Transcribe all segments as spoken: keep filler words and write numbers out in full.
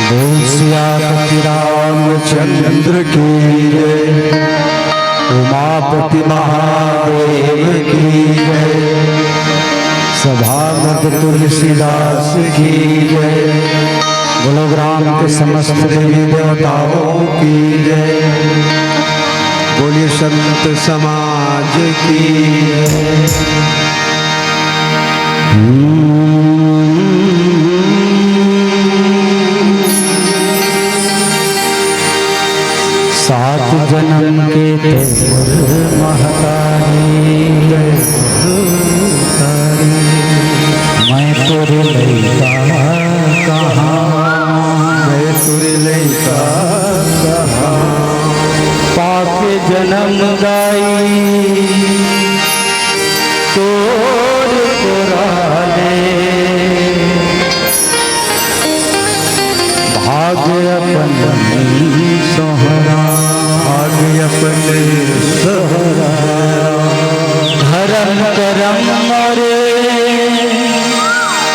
बोल सियापति रामचंद्र की जय, उमापति महादेव की जय, सभापति तुलसीदास की जय, बोलो ग्राम के समस्त देवी देवताओं की जय। बोलिए संत समाज की जय। सात जन्म के ते मोर महतारी, मैं तोर लइका कहाँ, मैं तोर लइका कहाँ। पाके जन्म दाई तोर तोरा ले, भाग अपन सोहरा, भाग अपन सोहरा। धर्म करम मोरे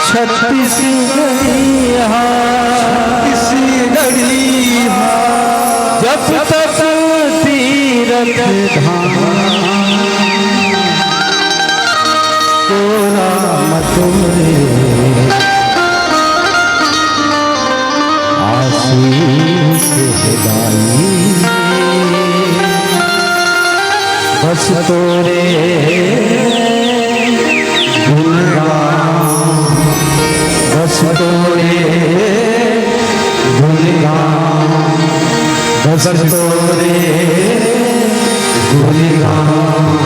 छत्तीसगढ़िया, छत्तीसगढ़िया। जब तक तीरथ धाम तोरा मतोरे आशीष दाई। बस तोरे गुणगान, बस तोरे गुणगान, बस तोरे गुणगान।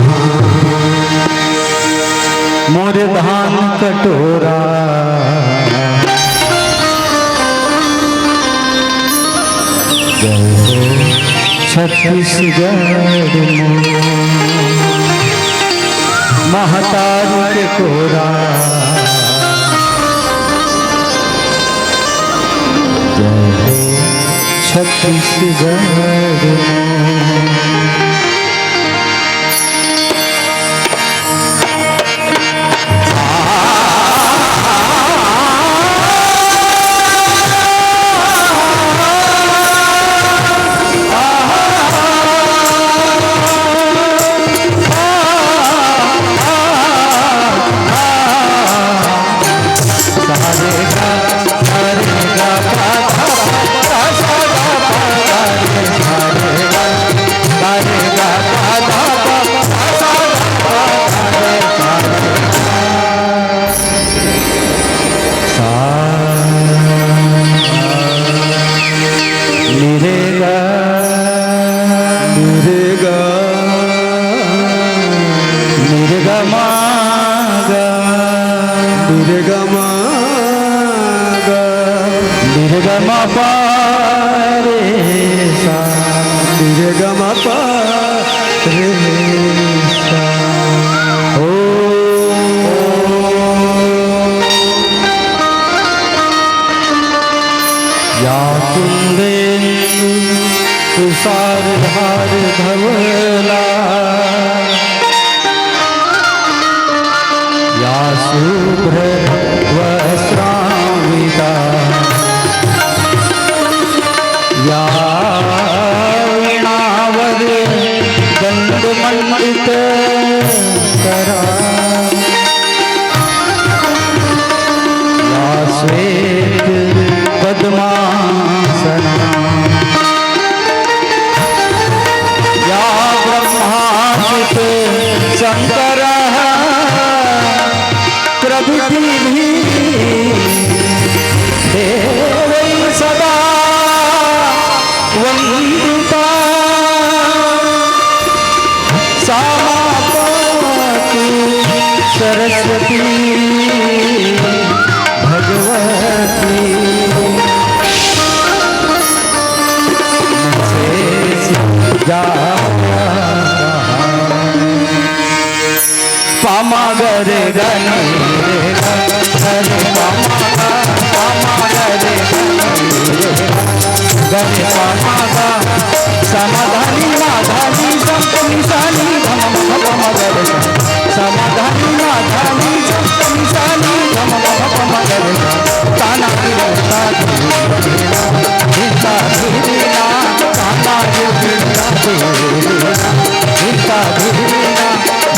मोर धान कटोरा, जय हो छत्तीसगढ़ मोर, महतारी के कोरा। छत्तीसगढ़। या कुंदेंदु तुषार धार धवला, या शुभ्र वस्त्रान्विता, या वीणावद दंड मंडित करा, या श्वेत पद्मासना, या ब्रह्माच्युत शंकर प्रभृति भी देवै सदा वंदिता। सा मां पातु सरस्वती भगवती। शेष जाया पामा ग रे गा नी रे गा, गा रे पामा गा, पामा ग रे गा नी रे गा, गा रे पामा गा, सा मा धा नी मा धा नी सा नी सा नी ध म म प म ग रे सा, सा मा धा नी मा धा नी सा नी सा नी ध म म प म ग रे सा, ताना रे सा धी रे ना, धी सा धी रे ना, ताना रे धी सा धी रे ना, धी सा धी रे ना।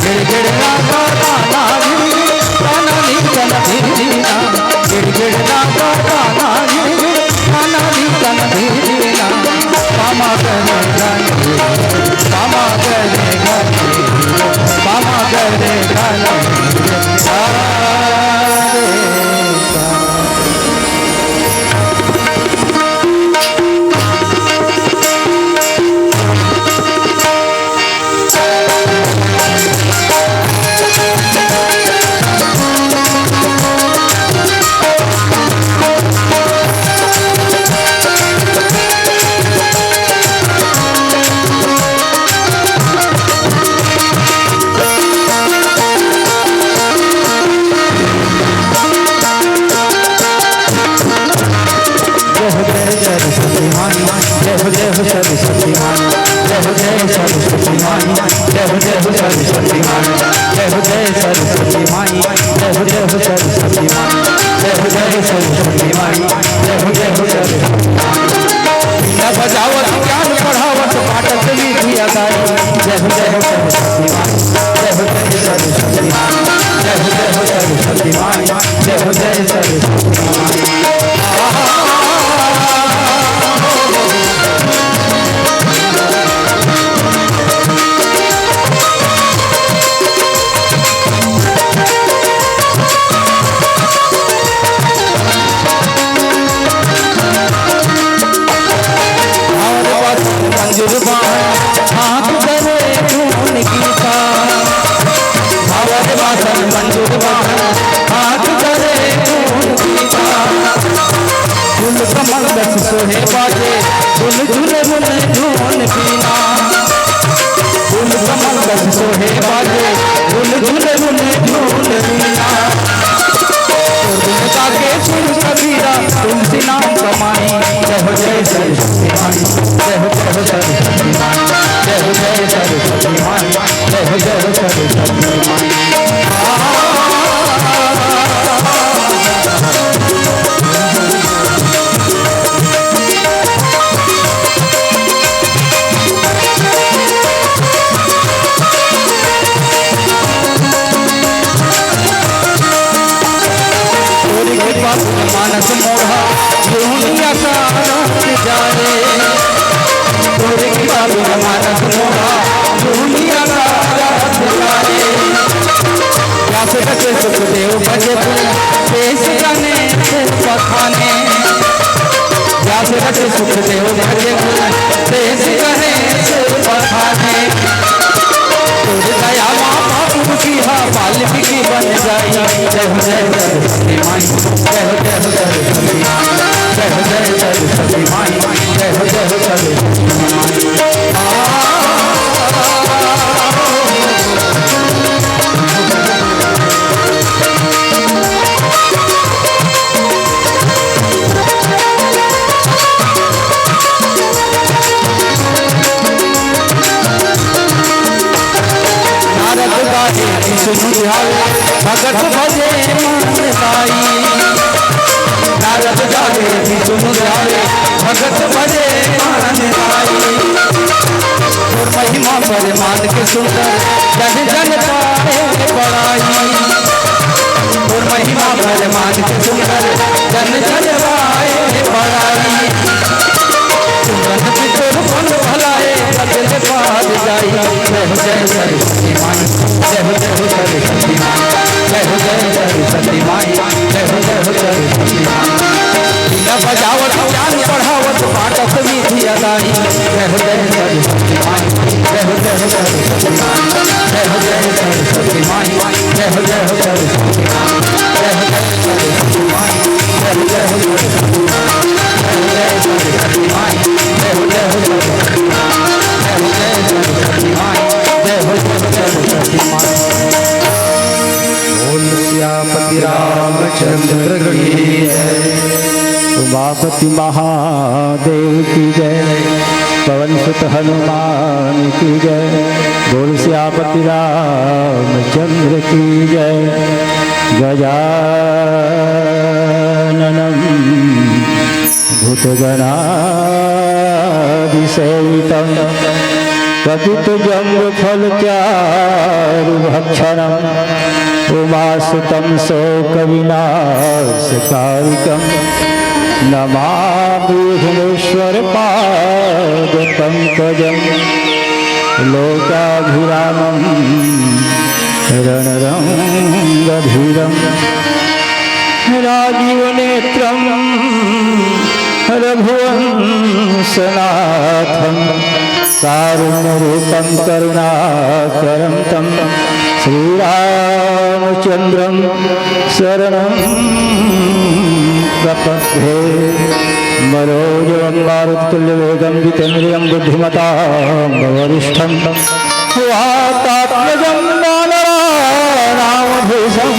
गिड़गिड़ ना गा गा ना गिड़गिड़, ताना नी तन धिरना। गिड़गिड़ ना गा गा ना गिड़गिड़, ताना नी तन धिरना। पामा ग रे गा नी, पामा ग रे गा नी, पामा ग रे गा नी। जय हो जय सरस्वती माई, जय हो जय हो सरस्वती माई, जय हो जय सरस्वती माई, जय हो जय हो सरस्वती माई, जय हो जय सरस्वती माई, जय हो जय हो सरस्वती माई, जय हो जय हो सरस्वती माई, जय हो जय हो सरस्वती माई। वीणा बजावत ज्ञान बढ़ावत पाटत विद्या दाई। जय हो जय हो सरस्वती माई, जय हो जय हो सरस्वती माई, जय हो जय हो सरस्वती माई, जय हो जय सरस्वती माई। भावर बासन मंजुर बाहन, हाथ धरे खून गीता। भावर बासन मंजुर बाहन, हाथ धरे खून गीता। फूल कमल रस सोहे बाजे, झुल झुल रुन झुन बीना। फूल कमल रस सोहे बाजे, झुल झुल रुन झुन बीना। तो बिन जागे सुर कबीरा, तुलसी नाम कमाई। जय हो जय तोरे कृपा गुण मानस मोढ़ा, दुनिया का रस जाए। तोरे कृपा गुण मानस मोढ़ा, दुनिया का रस जाए। व्यास रचे सुखदेव भजे गुण, शेष गणेश बखाने। व्यास रचे सुखदेव भजे गुण, शेष गणेश बखाने। तोर दया माँ बाबू की हा वाल्मीकि बन जाई। जय हो जय सरस्वती माई, जय हो जय हो सरस्वती माई, जय हो जय सरस्वती माई, जय हो जय हो सरस्वती माई। नारद गाए विष्णु ध्यावे, भगत भजे मन लाई। नारद गाए विष्णु ध्यावे, भगत भजे मन लाई। तोर महिमा परमान के सुंदर, जन जन पाए बड़ाई। तोर महिमा परमान के सुंदर, जन जन पाए बड़ाई। तुरंत भी तोर गुण भलाए, बदल पार जाई। जय हो जय सरस्वती माई, जय हो जय हो सरस्वती माई, जय हो जय हो सरस्वती माई, जय हो जय हो सरस्वती माई। बीना बजावत ज्ञान बढ़ावत बाटत विधि अदाई। जय हो जय हो सरस्वती माई, जय हो जय हो सरस्वती माई, जय हो जय हो सरस्वती माई, जय हो जय हो सरस्वती माई, जय हो जय हो सरस्वती माई। बोल सियापति रामचंद्र की जय। उमापति महादेव की जय। पवन सुत हनुमान की जय। बोल सियापति रामचंद्र की जय। गजाननम भूतगणादिसेवितं कपित्थजम्बूफलचारुभक्षणं उमासुतं शोकविनाशकारिकं नमामि विघ्नेश्वरपादपङ्कजं लोकाभिरामं रणरङ्गधीरं राजीवनेत्रं रघुवंशनाथं कारुण्यरूपं करुणाकरं तं श्रीरामचन्द्रं शरणं प्रपद्ये। मनोजवं मारुततुल्यवेगं जितेन्द्रियं बुद्धिमतां वरिष्ठं वातात्मजं वानराणामधीशं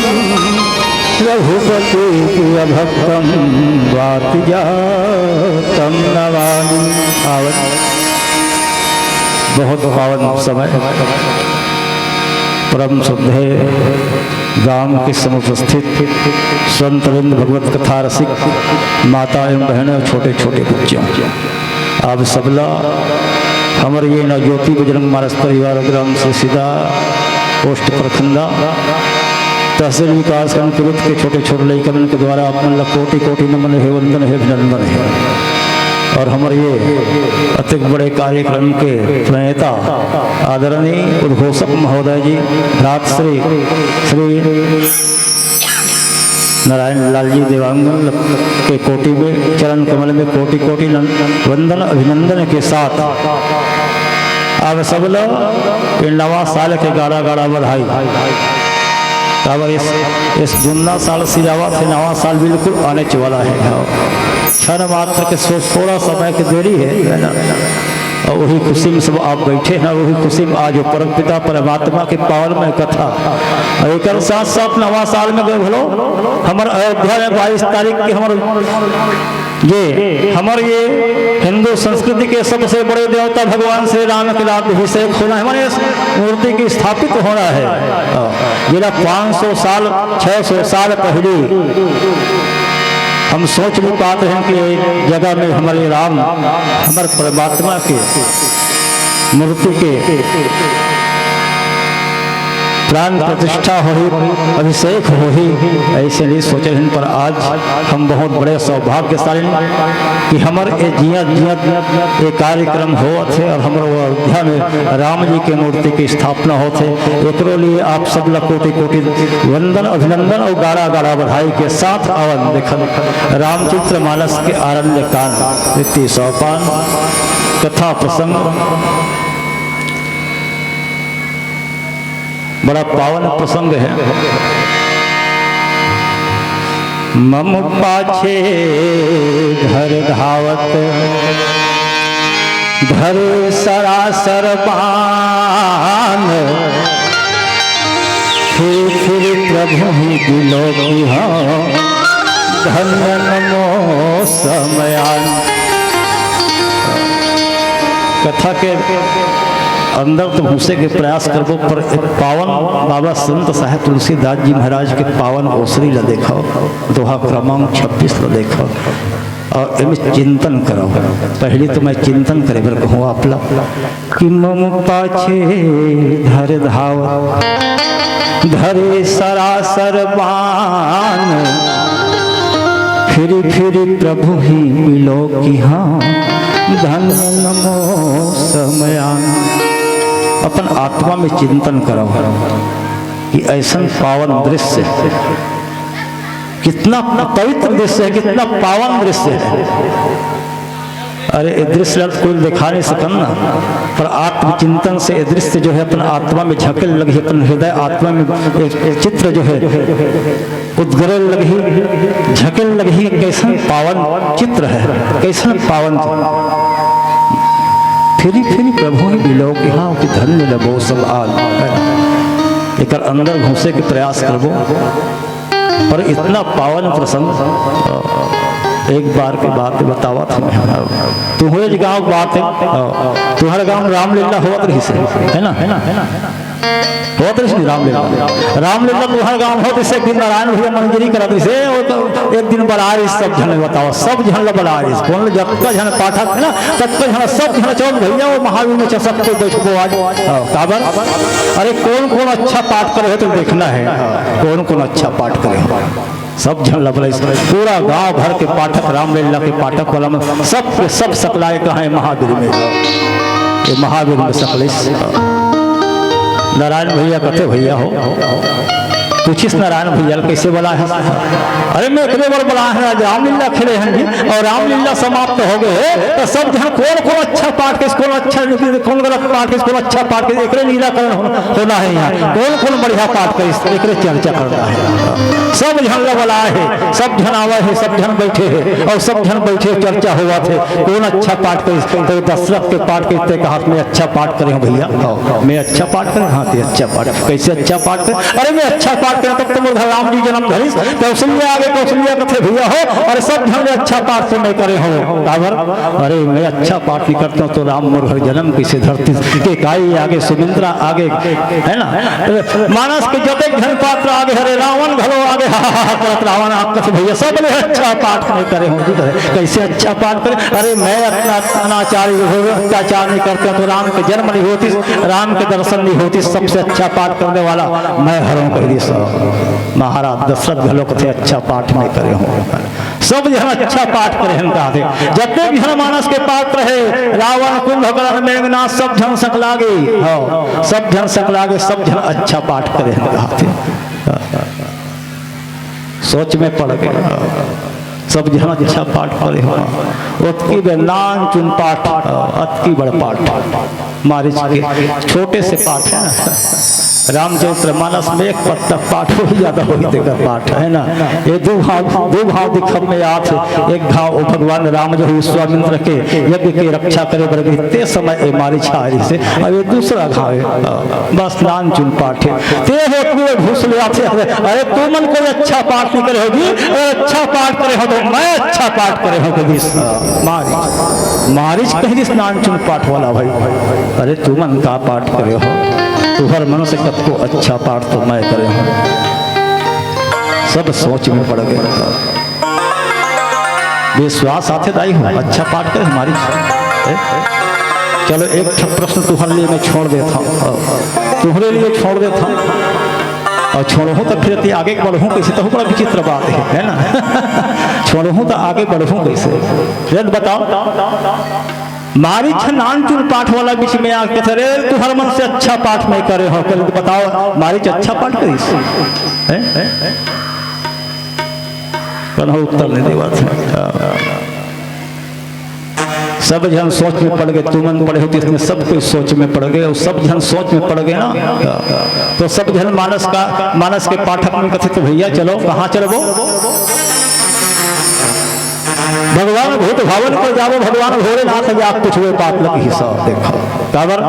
रघुपति प्रियभक्तं वातजातं नमामि। पावन, बहुत पावन समय, परम श्रद्धेय गांव के समुपस्थित संतवृंद, भगवत कथा रसिक माता एवं बहनों, छोटे छोटे बच्चों, आप सबला हमर ये नवज्योति बजरंग मानस परिवार ग्राम से सीधा पोस्ट प्रखंडा तहसील विकासखंड तुरत के छोटे छोटे लइका मन के द्वारा आप मन ला कोटि कोटि नमन हे, वंदन हे, अभिनंदन हे। और हमर ये अतिक बड़े कार्यक्रम के प्रणेता आदरणीय उद्घोषक महोदय जी, भ्रात श्री श्री नारायण लाल जी देवांगन के कोटि में, चरण कमल में कोटि कोटि नं-, वंदन अभिनंदन के साथ आप सबला ये नवा साल के गाड़ा गाड़ा बधाई। अब इस, इस जुन्ना साल सिरावा से नवा साल बिल्कुल आने वाला है। क्षण मात्र के सो-, थोड़ा समय के देरी है, है ना? और वही खुशी में सब आप बैठे हैं, वही खुशी में आज वो परम पिता परमात्मा के पावन में कथा। और एक साथ साथ नवा साल में गए भलो, हमर अयोध्या में बाईस तारीख के हमर ये हमर ये हिंदू संस्कृति के सबसे बड़े देवता भगवान श्री राम के राज्याभिषेक होना है, माने इस मूर्ति की स्थापित होना है। जेला पाँच सौ साल, छह सौ साल पहले हम सोच नहीं पाते हैं कि ये जगह में हमारे राम, हमारे परमात्मा के मूर्ति के प्राण प्रतिष्ठा होही, अभिषेक होही, ऐसे नहीं सोचे हैं। पर आज हम बहुत बड़े सौभाग्यशाली कि हमर ए जियत जियत ए कार्यक्रम होवत हे और हमर अयोध्या में राम जी के मूर्ति की स्थापना होत हे। एकरो लिए आप सब ला कोटि कोटि वंदन, अभिनंदन और गाड़ा गाड़ा बधाई के साथ आवन देखन रामचरित मानस के आरण्य कांड रीति सोपान कथा प्रसंग बड़ा पावन प्रसंग है। मम पाछे घर धावत धर सरासर बान, फिर फिर प्रभु ही बिलोकिहौं, धन्य नमो समयान। कथा के अंदर तो घुसे के प्रयास करबो, पर एक पावन बाबा संत साहेब तुलसीदास जी महाराज के पावन ओसरी ला देखो, दोहा क्रमांक छब्बीस ला देखो। और एमे चिंतन करो। पहले तो मैं चिंतन करे बर कहूँ आप ला कि मम पाछे धर धावत धरे सरासर बान, फिरि फिरि प्रभु ही बिलोकिहौं, धन्य नमो समयान। अपन आत्मा में चिंतन करो कि ऐसन पावन दृश्य, कितना पवित्र दृश्य है, कितना पावन दृश्य है। अरे, ये दृश्य ला तो कोई दिखा नहीं सकन ना, पर आत्मचिंतन से ये दृश्य जो है अपन आत्मा में झलके लगही, अपन हृदय आत्मा में एक, एक चित्र जो है उद्गरे लगही, झलके लगही। कैसन पावन चित्र है, कैसन पावन चित्र। फिरि फिरि प्रभु ही बिलोकिहौं, कि धन्य नमो समयान। एकर अंदर घुसे के प्रयास करबो। पर इतना पावन प्रसंग, अ, एक बार के बात बतावत हँव। तुम्हरे गाँव के बात है, अ, तुम्हर गाँव में रामलीला होत रहिस हे, है ना? होत रहिस हे रामलीला। रामलीला तुम्हर गाँव होत रहिस हे, एक दिन नारायण भैया मंजरी करत रहिस हे, वो तो एक दिन बलाय रहिस सब झन, बताओ, सब झन ला बलाय रहिस, कोन ला, जतका झन पाठक है ना, ततका झन, सब झन चौक भैया वो महावीर में चसक के बैठबो आज। हाँ, काबर? अरे, कोन कोन अच्छा पाठ करे हे तो देखना है, कोन कोन अच्छा पाठ करे हे। सब झन ला बलाइस, पूरा गांव भर के पाठक, रामलीला के पाठक वाला मन, सब के सब सकलाय कहाँ हे? महावीर में। ये महावीर में सकलाइस। नारायण भैया कथे, भैया हो, पूछिस नारायण भैया ला, कैसे बलाय हस? अरे, मैं एकरे बर बलाय हँव, आज रामलीला खेले हन जी, और रामलीला समाप्त हो गे हे, तो सब झन कोन कोन अच्छा पाठ करिस, कोन अच्छा, कोन गलत पाठ करिस, कोन अच्छा पाठ करिस, एकरे निराकरण हो, होना है यहाँ। कोन कोन बढ़िया पाठ करिस, एकरे चर्चा करना है। सब झन ला बलाय हे, सब झन आवे हे, सब झन बैठे हे, और सब झन बैठे चर्चा होवत हे, कोन अच्छा पाठ करिस, तो दशरथ के पाठ करिस, ते कहा, मैं अच्छा पाठ करे हँव भैया, हाँ, मैं अच्छा पाठ करे हँव, हाँ, ते अच्छा पाठ, कैसे अच्छा पाठ करे? अरे, मैं अच्छा पाठ करे, तब तो मोर घर राम जी जनम धरिस। कौशल्या आगे, कौशल्या कथे, भैया हो, अरे, सब झन ले अच्छा पाठ तो मैं करे हँव, काबर? अरे, मैं अच्छा पाठ नहीं करत हँव तो राम मोर घर जनम कैसे धरतिस? केकई आगे, सुमित्रा आगे, है ना? मानस के जतेक झन पात्र आगे, अरे, रावण घलो आगे, हा, हा, हा, करत रावण आगे कथे, भैया, सब ले अच्छा पाठ मैं करे हँव जी, कथे, कैसे अच्छा पाठ करे? अरे, मैं अतना अनाचारी हँव, अत्याचार नहीं करत हँव तो राम के जनम नहीं होतिस, राम के दर्शन नहीं होतिस, सबसे अच्छा पाठ करने वाला मैं हरँव, कहि दिस। महाराज दशरथ घलो कथे, अच्छा पाठ मैं करे हँव। सब झन अच्छा पाठ करे हन, कहाथे। जतने भी हन मानस के पात्र हे, रावण, कुंभकर्ण, मेघनाथ, सब झन सकलागे। हाँ, सब झन सकलागे, सब झन अच्छा पाठ करे हन, कहाथे। सोच में पड़ गे। सब झन अच्छा पाठ करे हो। ओतकी बे नान चुन पाठ, अतकी बड़ पाठ। मारिच के छोटे से पाठ हे ना। रामचरित्र मानस में एक पद तक पाठ होही, ज्यादा होही तेकर पाठ, है ना? ये दू घाव, दू घाव दिखब में आथे। एक घाव वो भगवान राम जो विश्वामित्र के यज्ञ के रक्षा करे बर गए, ते समय ए मारीच आए रहिसे। अब ये दूसरा घाव है, बस नान चुन पाठ है। ते हो तू घुस ले आथे, अरे, अरे, तुमन कोई अच्छा पाठ नहीं करे होगी, अरे, अच्छा पाठ करे हो तो मैं अच्छा पाठ करे हो कहिस। मारीच, मारीच कहि दिस नान चुन पाठ वाला भाई, अरे, तुमन का पाठ करे हो? तुहर मन से कतको अच्छा पाठ तो मैं करे हूँ। सब सोच में पड़ गए। विश्वास आथे दाई हो, अच्छा पाठ करे हमारी। ए? चलो, एक ठो प्रश्न तुहर लिए मैं छोड़ देता हूँ, तुहरे लिए छोड़ देता हूँ। और छोड़हूँ तो फिर ते आगे बढ़हूँ कैसे, तो बड़ा विचित्र बात है, है ना? छोड़हूँ तो आगे बढ़हूँ कैसे, जब बताओ। मारीच नान चुन पाठ वाला बीच में आके कथे, "रे, तुहर मन से अच्छा पाठ मैं करे हो।" कल बताओ, मारीच अच्छा पाठ करिस? हैं? हैं? कन्हू उत्तर नहीं देवत है। सब झन सोच में पड़ गए, तुमन पड़े हो, इसमें सब कोई सोच में पड़ गए, और सब झन सोच में पड़ गए ना, तो सब झन मानस का, मानस के पाठक मन कथे, "तो भैया चलो, कहाँ चलबो?" भगवान भूत भावन कर जाबो, भगवान भोलेनाथ जा कुछ वे बात लगी हिसाब देखो। काबर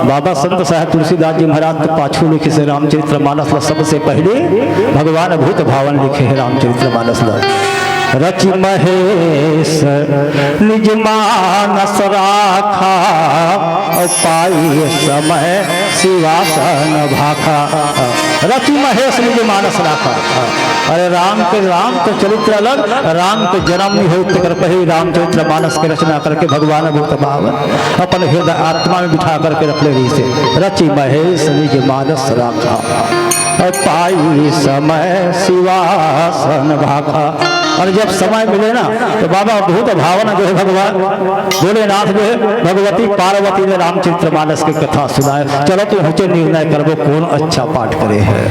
बाबा संत साहेब तुलसीदास जी महाराज तो पाछू लिखे से रामचरित्र मानस ला सबसे पहले भगवान भूत भावन लिखे है रामचरित्र मानस ला। रचि महेश निज मानस राखा, और पाई समय सिवासन भाखा। रचि महेश निज मानस राखा। अरे राम के, राम के चरित्र अलग, राम के जन्म नहीं होय तेकर पहले रामचरित्र मानस के रचना करके भगवान भूत भावन अपन हृदय आत्मा में बिठा करके रख ले रहिसे। रचि महेश निज मानस राखा, और पाई समय सिवासन भाखा। और जब समय मिले ना तो बाबा भूत भावन जो है भगवान भोलेनाथ जो है भगवती पार्वती ने रामचरित्र मानस की कथा सुनाए। चलो तो हुचे निर्णय करबो कौन अच्छा पाठ करे है।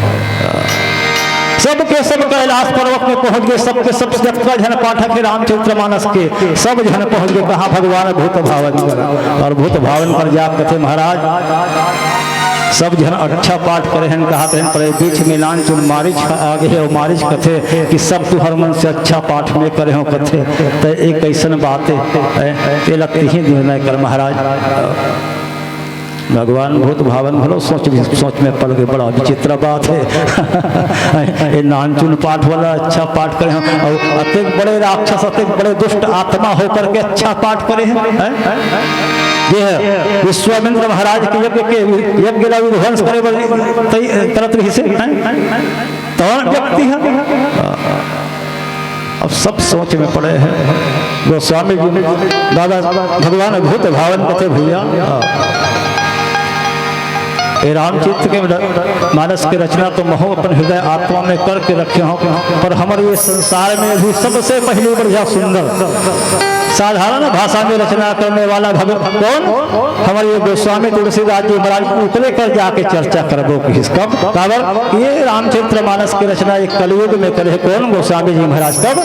सबके सब कैलाश पर्वत में पहुंच गए, सबके सब जतका झन पाठक है रामचरित्र मानस के, सब झन पहुंच गए कहाँ? भगवान भूत भावन कर। और भूत भावन कर जा कथे महाराज, सब झन अच्छा पाठ करे हन, कहा थे, पर बीच में नान चुन मारिच आगे है, मारिच कथे कि सब तुहर मन से अच्छा पाठ में करे हो कथे, तो एक ऐसन बात है, ए, ए, ये लगती ही निर्णय कर महाराज। भगवान भूत भावन भलो सोच भी, सोच में पड़ गए, बड़ा विचित्र बात है। ये नानचुन पाठ वाला अच्छा पाठ करे हैं, और अतेक बड़े राक्षस, अतेक बड़े दुष्ट आत्मा होकर के अच्छा पाठ करे हैं, हैं? ये है विश्वामित्र महाराज के यज्ञ के, यज्ञ ला विध्वंस करे वाले तई-, करत रही से, हैं? कौन व्यक्ति है? अब सब सोच में पड़े हैं। गोस्वामी जी, दादा भगवान भूत भावन कथे भैया, ये रामचरित्र के मानस के रचना तो महू अपन हृदय आत्मा में करके रखे हो, पर हमर ये संसार में भी सबसे पहले बढ़िया सुंदर साधारण भाषा में रचना करने वाला भगत कौन? हमर ये गोस्वामी तुलसीदास जी महाराज उकरे कर जाके चर्चा करबो कि कब? काबर ये रामचरित्र मानस की रचना एक कलयुग में करे कौन? गोस्वामी जी महाराज। कब?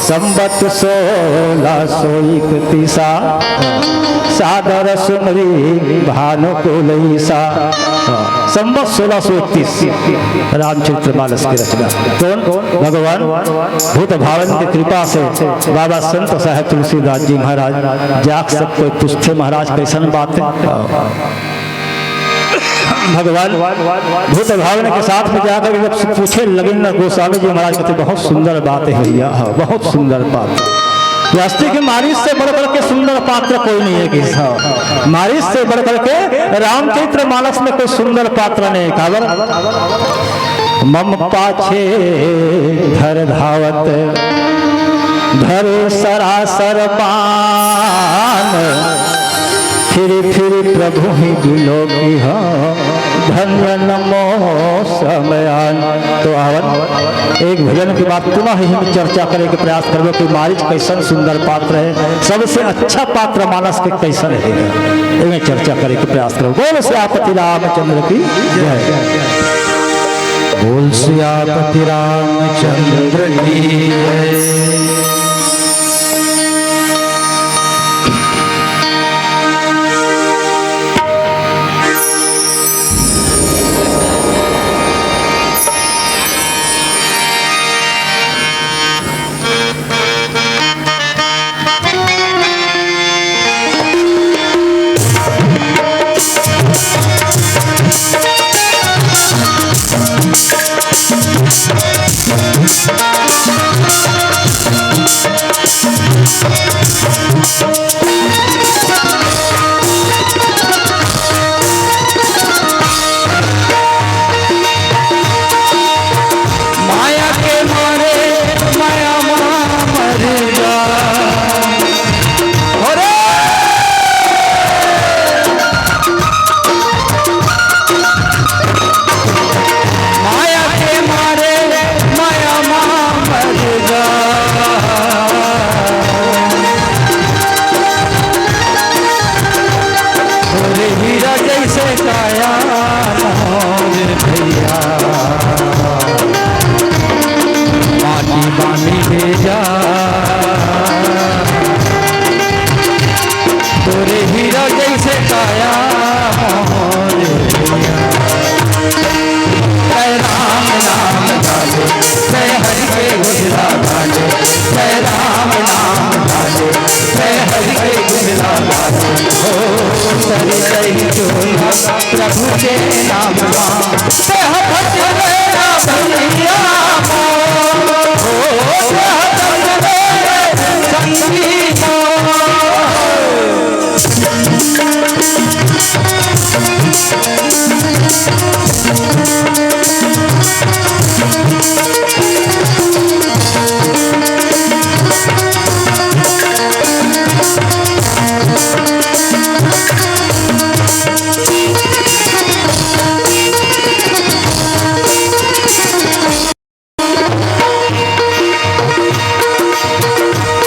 संवत सोलह सौ इकतीसा, सादर सुमरी भानुकुल ईसा। संवत सोलह सौ इकतीस, रामचरित्र मानस की रचना कौन? भगवान भूत भावन की कृपा से बाबा संत साहेब तुलसीदास जी महाराज जाग सब कोई पूछते, महाराज कैसन बात है? भगवान भूत भावन के साथ में जाकर जब पूछे लगे ना गोस्वामी जी महाराज कहते, बहुत सुंदर बात है भैया, हाँ, बहुत सुंदर बात। वास्तव के मारिच से बढ़ करके सुंदर पात्र कोई नहीं है किस, हाँ, मारिच से बढ़ करके रामचरित्र मानस में कोई सुंदर पात्र नहीं है। काबर? मम पाछे धर धावत धर सरासर बान, फिर फिर प्रभु ही बिलोकी हम, धन्य नमो समयान। तो आवन एक भजन के बाद पुनः ही हम चर्चा करे के प्रयास करबो कि मारिच कैसन सुंदर पात्र है, सबसे अच्छा पात्र मानस के कैसन है, एमे चर्चा करे के प्रयास करबो। बोल सियापति रामचंद्र की जय। बोल सियापति रामचंद्र की जय। माया के मारे माया मा मर जा। अरे! माया के मारे माया मा मर जा। तोरे हीरा जैसे काया मोर भैया, माटी बानी भेजा। तोरे हीरा जैसे काया मोर भैया। जय राम नाम गावे, जय हरि के गुणला गावे, जय राम नाम गावे, जय हरि के गुणला गावे। ओ सर गई चोला प्रभु के नाम मा, जय हरि के गुणला भैया। ओ जय हरि के संगीता।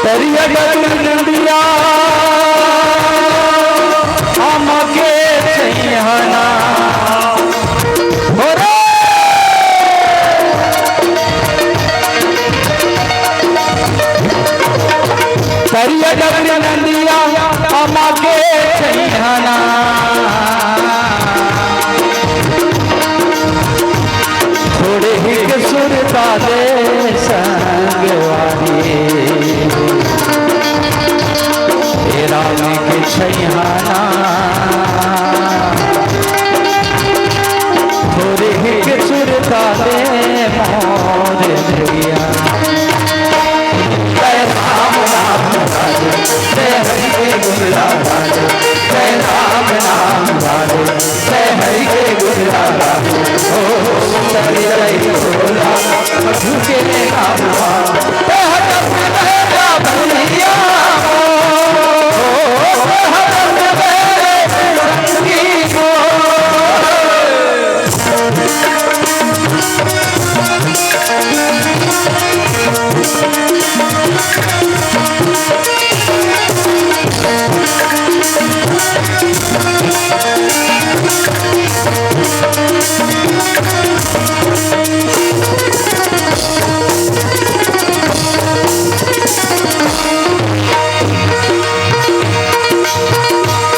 करिया डगरी नंदिया, आमा के सैहना। हो रे! करिया डगरी नंदिया, आमा के सैहना। थोड़े ही के सुरता दे संगवारी, हे राम के छैहाना। थोड़े ही के सुरता दे मोर भैया। जय राम नाम गावे, जय हरि के गुणला गावे, जय राम नाम गावे, जय हरि के गुणला गावे। ओ सर गई चोला प्रभु के नाम मा, जय हरि के गुणला भैया। ओ जय हरि के गुणला संगीता।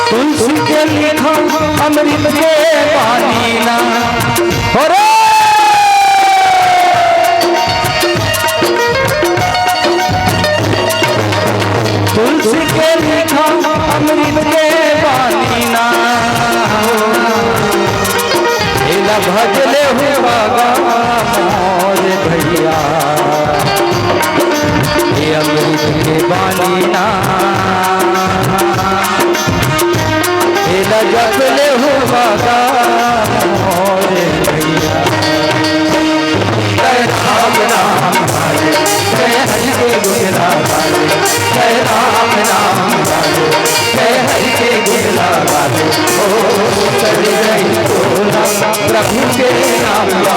तुलसी के लिखा अमृत के बानी ना। हो रे! तुलसी के लिखा अमृत के बानी ना। एला भजले हुआ गा मोर भैया, ये अमृत के बानी ना। एला जप ले हो बाबा मोरे भैया। जय राम नाम गावे, जय हरि के गुणला गावे, जय राम नाम गावे, जय हरि के गुणला गावे। ओ सर गई चोला प्रभु के नाम मा।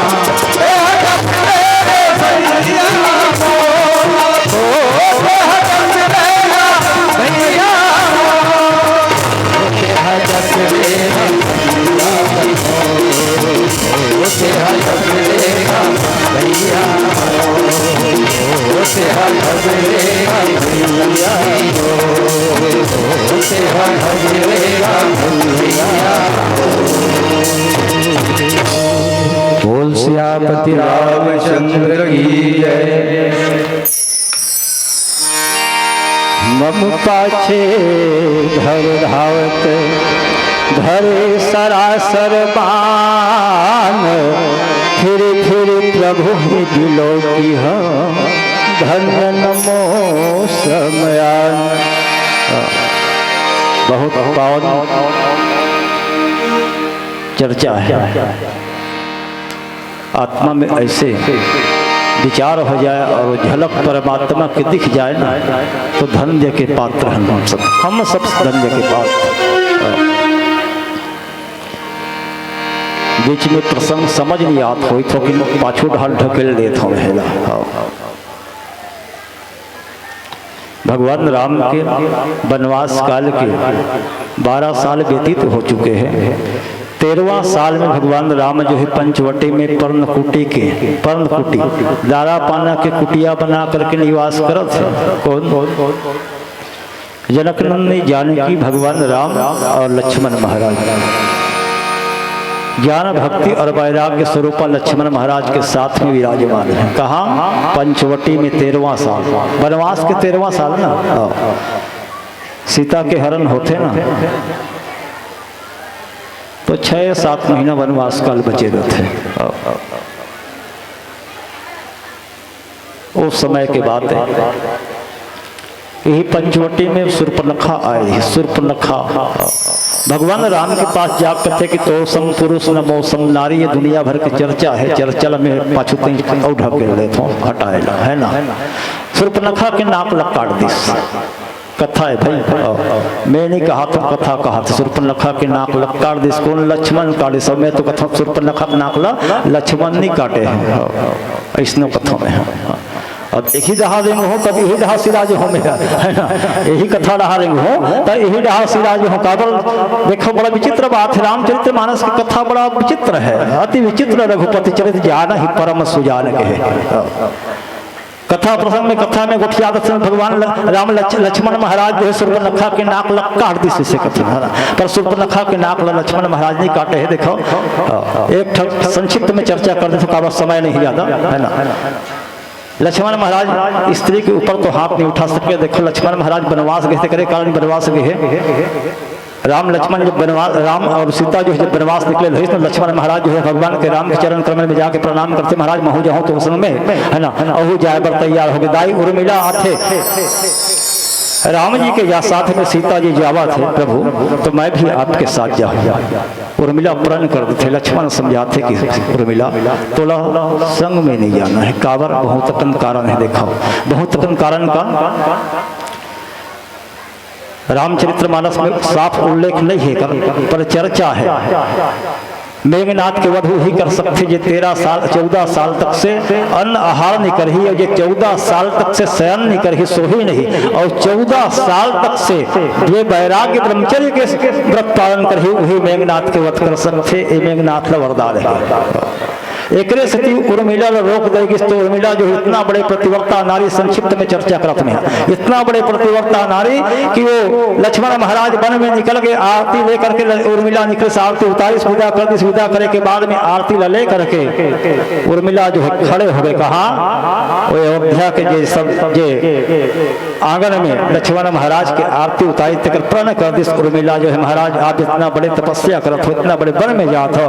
बोल सियापति रामचंद्र की जय। मम पाछे घर धावत धरे सरासर बान, फिर फिर प्रभु ही बिलोकिहा, धन्य नमो समयान। बहुत पावन चर्चा है। आत्मा में ऐसे विचार हो जाए और झलक परमात्मा के दिख जाए ना, तो धन्य के पात्र हैं हम सब, हम सब धन्य के पात्र। बीच में प्रसंग समझ नहीं आत होई, तो किन पाछू ढाल ढकेल लेत हो रहेला। हाँ। भगवान राम के वनवास काल के बारह साल व्यतीत हो चुके हैं। तेरहवाँ साल में भगवान राम जो है पंचवटी में पर्णकुटी के, पर्णकुटी, दारा पाना के कुटिया बना करके निवास करत है। कौन? जनक नंदिनी जानकी, भगवान राम और लक्ष्मण महाराज। ज्ञान, भक्ति और वैराग्य स्वरूपा लक्ष्मण महाराज के साथ में विराजमान है। कहाँ? पंचवटी में तेरहवाँ साल, वनवास के तेरहवाँ साल ना। हाँ। सीता के हरण होथे ना, तो छह सात महीना वनवास काल बचे रहथे। हाँ। उस समय के बात है, यही पंचवटी में सूर्पनखा आए, सूर्पनखा। भगवान राम के पास जा कथे कि "तोर सम पुरुष न मोर सम नारी", ये दुनिया भर की चर्चा है, चर्चा ला मैं पाछू कहीं और ढकेल देता हूँ, हटाए ला, है ना। सूर्पनखा के नाक ला काट दिस। कथा है भाई, मैं नहीं कहा, तो कथा कहा, तो सूर्पनखा के नाक ला काट दिस। कौन? लक्ष्मण काटे। सब मैं तो कथा सूर्पनखा के नाक ला लक्ष्मण नहीं काटे हैं। ऐसनो कथा में है। अब एक ही डहा रेंग हो, तब यही डहा सिराज हो मेरा, है ना? यही कथा डहा रेंग हो, तब यही डहा सिराज हो। काबर देखो, बड़ा विचित्र बात है। रामचरित मानस की कथा बड़ा विचित्र है, अति विचित्र। रघुपति चरित जान ही परम सुजान कहे। कथा प्रसंग में, कथा में गोठियात समय भगवान ल-, राम लक्ष-, लक्ष्मण महाराज जो है सूर्पनखा के नाक ला काट दिस, इसे कथा है ना। पर सूर्पनखा के नाक ला लक्ष्मण महाराज नहीं काटे है। देखो, एक ठक संक्षिप्त में चर्चा कर दे तो काबर समय नहीं ज्यादा, है ना। लक्ष्मण महाराज स्त्री के ऊपर तो हाथ नहीं उठा सके। देखो, लक्ष्मण महाराज वनवास गए थे, करे कारण वनवास गए हैं। राम लक्ष्मण जब वनवास, राम और सीता जो है जब वनवास निकले रहिस, तो लक्ष्मण महाराज जो है भगवान के राम के चरण कमल में जाके प्रणाम करथे, "महाराज, महू जाहूं तो संग में, है ना, अहू जाए बर तैयार हो गे। दाई उर्मिला आथे।" राम जी के या साथ में सीता जी जावत हे, "प्रभु, तो मैं भी आपके साथ जाहूं।" उर्मिला प्रण कर देथे, लक्ष्मण समझाथे कि उर्मिला, तोला संग में नहीं जाना है। काबर? बहुत अकन कारण है। देखो, बहुत अकन कारण का रामचरित मानस में साफ उल्लेख नहीं है, कर, पर चर्चा है। मेघनाथ के वध उही कर सकथे, जे तेरह साल, चौदह साल तक से अन्न आहार नहीं करही, और जे चौदह साल तक से शयन नहीं करही, सोही नहीं, और चौदह साल तक से जे वैराग्य ब्रह्मचर्य के व्रत पालन करही, उही मेघनाथ के वध कर सकथे। ये मेघनाथ ला वरदान है। एकरे सेती उर्मिला ला रोक दे गिस, तो उर्मिला जो इतना बड़े पतिव्रता नारी, संक्षिप्त में चर्चा करत में, इतना बड़े पतिव्रता नारी कि वो लक्ष्मण महाराज वन में निकल के आरती लेकर के ल-, उर्मिला निकलिस, आरती उतारिस, विदा कर दिस। विदा करे के बाद में आरती ला लेकर के उर्मिला जो है खड़े हो गए। कहाँ? वो अयोध्या के जे सब जे आंगन में लक्ष्मण महाराज के आरती उतारी, तेकर प्रण कर दिस उर्मिला जो है, "महाराज, आप इतना बड़े तपस्या करत हो, इतना बड़े वन में जात हो,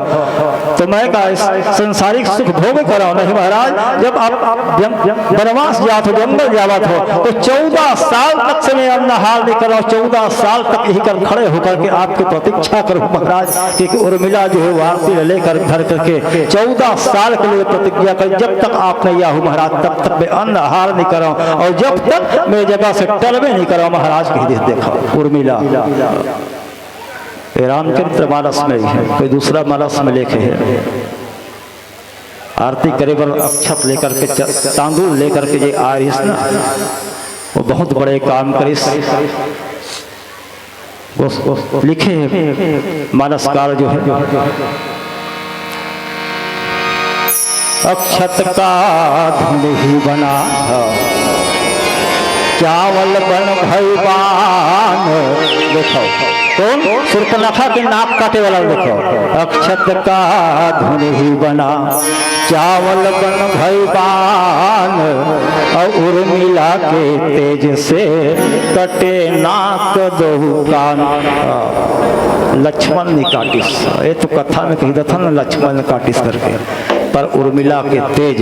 तो मैं का इस संसारिक सुख भोग कराओ नहीं महाराज, जब आप जंग-, वनवास जात हो, जंगल जावत हो, तो चौदह साल तक से मैं अन्न आहार नहीं कराओ, चौदह साल तक यही कर खड़े होकर के आपकी प्रतीक्षा करूं महाराज।" क्योंकि उर्मिला जो है वो आरती लेकर धर करके चौदह साल के लिए प्रतिज्ञा कर, "जब तक आप नहीं आओ महाराज, तब तक मैं अन्न आहार नहीं कराऊं, और जब तक मैं जगह से टलबे नहीं कराऊं महाराज।" कह दे, देखो उर्मिला, ये रामचरित मानस में ही है, कोई दूसरा मानस में लेखे है। आरती करे बर अक्षत लेकर के, च-, तांदूल लेकर के जे आ रहिस ना, वो बहुत बड़े काम करिस। वो, वो लिखे हैं मानसकार जो है, अक्षत का धुन ही बना, चावल बन भई बान। देखो, कौन? सूर्पनखा के नाक काटे वाला। देखो, अक्षत का धुन ही बना, चावल बन भई बान, उर्मिला के तेज से कटे नाक दोहु कान। लक्ष्मण नि काटिस। ये तो कथा में कहि देथन ना, लक्ष्मण नि काटिस करके, पर उर्मिला के तेज,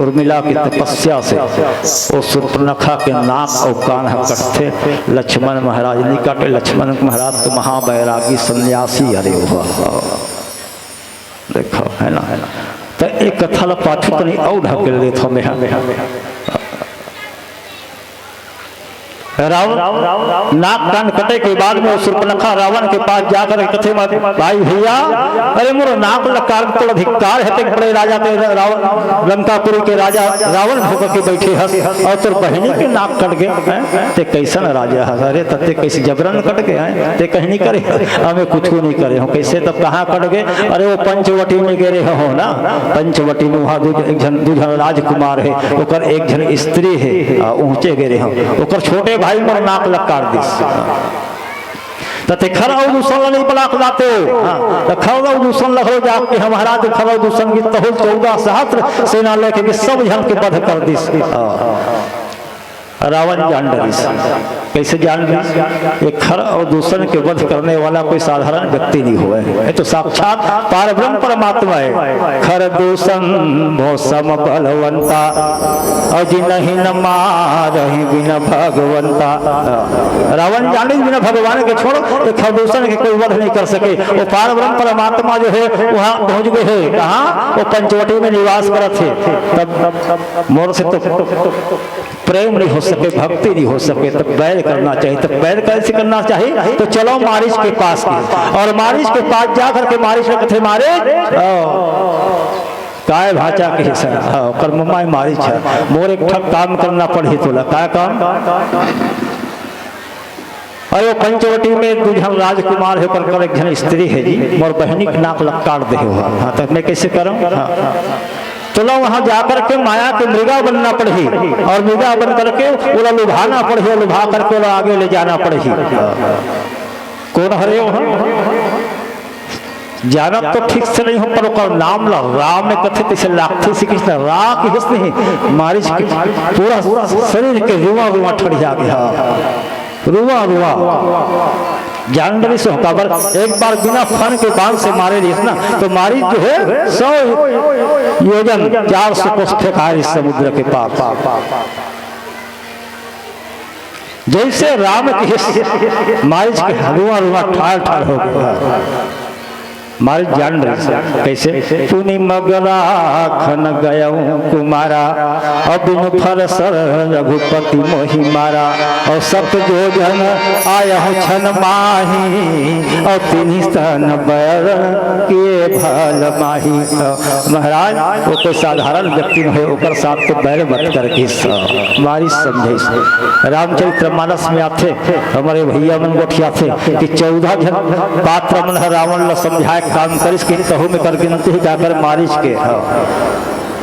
उर्मिला के तपस्या से वो सूर्पनखा के नाक अउ कान ह कटथे। लक्ष्मण महाराज नि काटे। लक्ष्मण महाराज तो महाबैरागी सन्यासी हरे हो। देखो, है ना, है ना। तो एक कथा ला पाछू कनी अउ ढकेल देथों मैं। रावण नाक कान कटे के बाद में वो सूर्पनखा रावण के पास जाकर कथे, "भाई भैया, अरे मोर नाक ला काट, तोर अधिकार हे, ते बड़े राजा ते रावण, लंकापुरी के राजा रावण होकर के बैठे हस और तोर बहिनी के नाक कट गे, हैं? ते कैसन राजा हस? अरे तते कैसे जबरन कट गे, हैं? ते कहीं नहीं करे, हमें कुछ नहीं करे हो, कैसे तब कहाँ कट गे?" "अरे वो पंचवटी में गे रहे हो ना, पंचवटी में वहाँ दू, एक झन, दू झन राजकुमार हे, ओकर एक झन स्त्री हे, आ, उहचे गे रहे हो, ओकर छोटे भाई मोर नाक ला काट दिस।" त ते खर अउ दूसन ला नहीं बला के लाते हो। हाँ, त खर अउ दूसन ला हो जाके हम महाराज खर अउ दूसन की तहुल चौदह सहस्त्र सेना लेके के सब झन के वध कर दिस। हाँ। रावण जान डरिस। कैसे जान डरिस? ये खर अउ दूसन के वध करने वाला कोई साधारण व्यक्ति नहीं हुआ है। ये तो साक्षात पारब्रह्म परमात्मा है। "खर दूसन भो सम बलवंता, अउ जिनहि न मारहि बिन भगवंता।" रावण जाने बिना भगवान के छोड़, ये खर दूसन के कोई वध नहीं कर सके। वो पारब्रह्म परमात्मा जो है, वहाँ पहुँच गए हैं। कहाँ? वो पंचवटी में निवास करत है। तब मोर से तो प्रेम नहीं हो सके, भक्ति नहीं हो सके, तो बैर करना चाहिए। तो बैर कैसे करना चाहिए? तो चलो मारीच के पास के, और मारीच के पास जा करके मारीच से कथे, "मारीच, आओ।" "काय भांचा?" कहिस, "हाँ, ओकर मम्मा मारीच हे, मोर एक ठक काम करना पड़ही तोला।" "काय काम?" "अरे, वो पंचवटी में दू झन राजकुमार हे, ओकर कर एक झन स्त्री हे जी, मोर बहिनी के नाक ला काट दे हो।" "हाँ, तो मैं कैसे करूँ?" "हाँ।" "तोला वहाँ जाकर के माया के मृगा बनना पड़ही, और मृगा बन करके ओला लुभाना पड़ही, और लुभा करके ओला आगे ले जाना पड़ही।" "कौन हरे वहाँ?" "जानत तो ठीक से नहीं हो, पर ओकर नाम ला राम में कथे, तैसे लागथे श्री कृष्ण रा के हिस नहीं, मारिच के पूरा शरीर के रुआ रुआ ठड़िया गया, रुआ रुआ।" जान डरिस हो, काबर एक बार बिना फन के बाण से मारे रहिस ना, तो मारिच जो है सौ योजन, चार सौ कोस फेंकाय रहिस समुद्र के पार। जैसे राम के हिस, मारिच के रुआ रुआ ठाड़ ठाड़ हो गया। मारिच जान रहिस कैसे? "पुनि मग राखन गयउ कुमारा, अउ बिनु फरस रघुपति मोहि मारा। अउ सत योजन आयहु छन माही, अउ तिन्हि सन बैर किए भल माही।" महाराज, वो कोई साधारण व्यक्ति नहीं है, ओकर साथ तो बैर मत कर किस, मारिच समझे। रामचरित्र मानस में आथे, हमारे भैया मन गोठियाथे कि चौदह झन पात्र मन ह रावण ला समझाए काम करिस कि तहू में कर गिनती ही जाकर मारिच के, हाँ।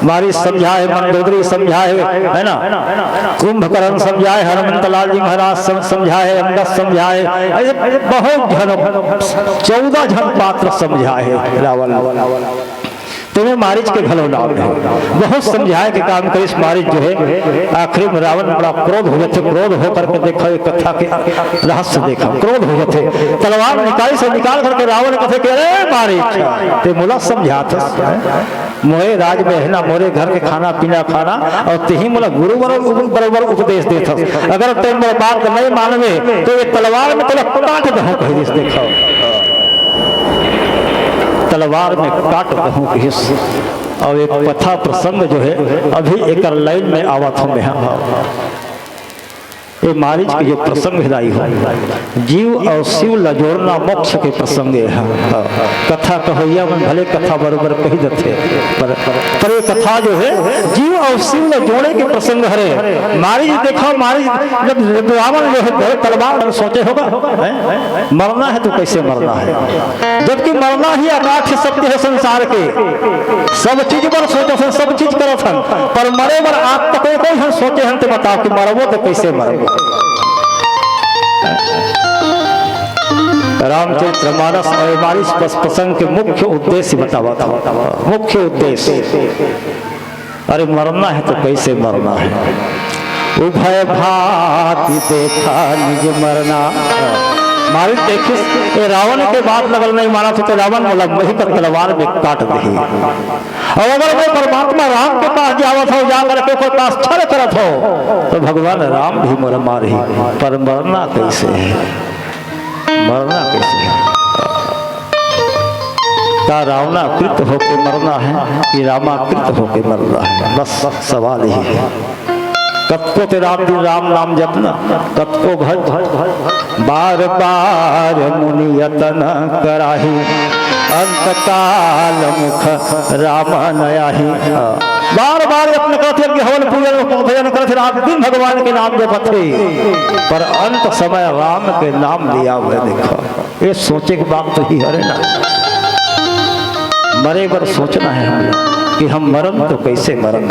मारिच समझाए, मंदोदरी समझाए, है ना, कुंभकर्ण समझाए, हनुमंत लाल जी महाराज सम-, समझाए, अंगद समझाए, ऐसे बहुत झन, चौदह झन पात्र समझाए रावण। तेमे मारिच के घलो नाम है। बहुत समझाए के काम करिस मारिच जो है, आखिरी में रावण बड़ा क्रोध हो जाथे, क्रोध होकर के देखो ये कथा के रहस्य देखो, क्रोध हो जाथे। तलवार निकालिस, निकाल करके रावण कथे कि "अरे मारिच, ते मोला समझाथस, मोरे राज में है ना, मोरे घर के खाना पीना खाना, और तेही मोला गुरु बरोबर उप-, बरोबर उपदेश देथस, अगर ते मोर बात नहीं मानवे तो ये तलवार में तोला काट दहूं," कहि दिस। देखो, तलवार में काट दहूं कहिस। और एक कथा प्रसंग जो है, अभी एकर लाइन में आवत हूं मैं, हाँ। ये मारिच के जो प्रसंग है दाई हो, जीव और शिव ला जोड़ना मोक्ष के प्रसंग है। हाँ। कथा कहोइया मन भले कथा बरोबर कहि देथे, पर, पर ये कथा जो है, जीव और शिव ला जोड़े के प्रसंग हरे। मारिच देखो, मारिच जब रावण जो है, तलवार सोचे होगा, हैं? मरना है तो कैसे मरना है, जबकि मरना ही अकाट्य सत्य है संसार के। सब चीज बर सोचत हन, सब चीज करत हन, पर मरे बर आज तक कोई, कोई हम सोचे हन तो बताओ कि मरबो तो कैसे मरबो। रामचरित्र मानस और मारिच प्रसंग के मुख्य उद्देश्य बतावा था, मुख्य उद्देश्य। अरे मरना हे तो कइसे मरना हे? उभय भांति देखा निज मरना। मारिच देखिस, ए रावन के बात ल नइ मानत हे त रावन मोला मही कर तलवार में काट देही। अउ अगर मैं परमात्मा राम के पास जावत हंव, जा करके ओकर पास छल करत हंव, त भगवान राम भी मोला मारही। पर मरना कइसे हे? मरना कइसे हे? का रावणाकृत होके मरना हे कि रामाकृत होके मरना हे? बस सवाल यही हे। कतको ते रात दिन राम नाम जपना, कतको भज, बार बार मुनि यतन कराही, अंत काल मुख राम न आही। बार बार यत्न करत हे कि हवन पूजन भजन करत हे, रात दिन भगवान के नाम जपत हे, पर अंत समय राम के नाम लिया हुआ देखो। ये सोचे के बात तो ही हरे ना। मरे बर सोचना हे हमला कि हम मरन तो कइसे मरन।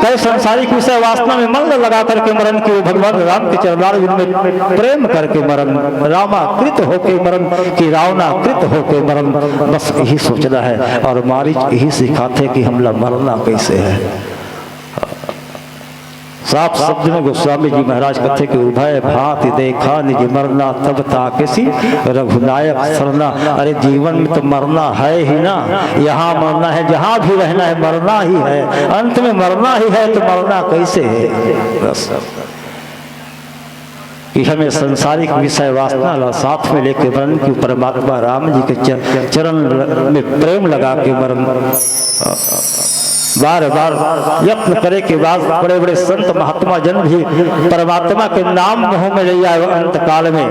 कई सांसारिक विषय वासना में मन लगा करके मरन कि वो भगवान राम के चरणार में प्रेम करके मरन, रामाकृत होके मरन कि रावणाकृत होके मरन। बस यही सोचना हे। अउ मारिच यही सिखाथे कि हमला मरना कइसे हे। साफ शब्द में गोस्वामी जी महाराज कथे कि उभय भांति देखा निज मरना, तब ताकेसी रघुनायक सरना। अरे जीवन में तो मरना हे ही ना, यहाँ मरना हे, जहाँ भी रहना हे मरना ही हे, अंत में मरना ही हे, तो मरना कइसे हे? बस। कि हम ये सांसारिक विषय वासना ला साथ में लेके मरन कि परमात्मा राम जी के च-, चरण में प्रेम लगा के मरन। बार बार यत्न करे के बाद बड़े बड़े संत महात्मा जन भी परमात्मा के नाम मुंह में ले आए अंत काल में।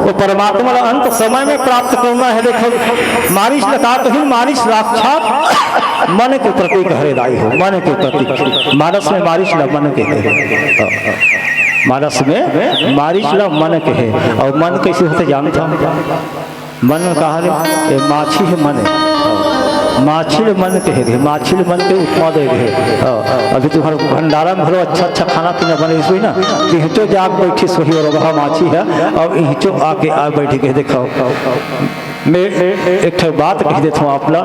वो परमात्मा ला अंत समय में प्राप्त करना हे। देखो, मारिच ला का कही, मारिच साक्षात मन के प्रतीक हरे दाई हो, मन के प्रतीक। मानस में मारिच ला मन के हे। मानस में मारिच ला मन के हे। अउ मन कइसे होथे जानत हव? मन कहा रे, ए माछी हे मन हे। माछी ल मन कहे रे, माछी ल मन के उपमा दे रे। अभी तुम्हर भंडारा में घलो अच्छा अच्छा खाना पीना बने रहिस होही ना, तो इहचो जाग बैठिस होही अउ वह माछी हे, अउ इहचो आके आ बैठी कहे, देखव, मैं एक ठो बात कहि देथंव आप ला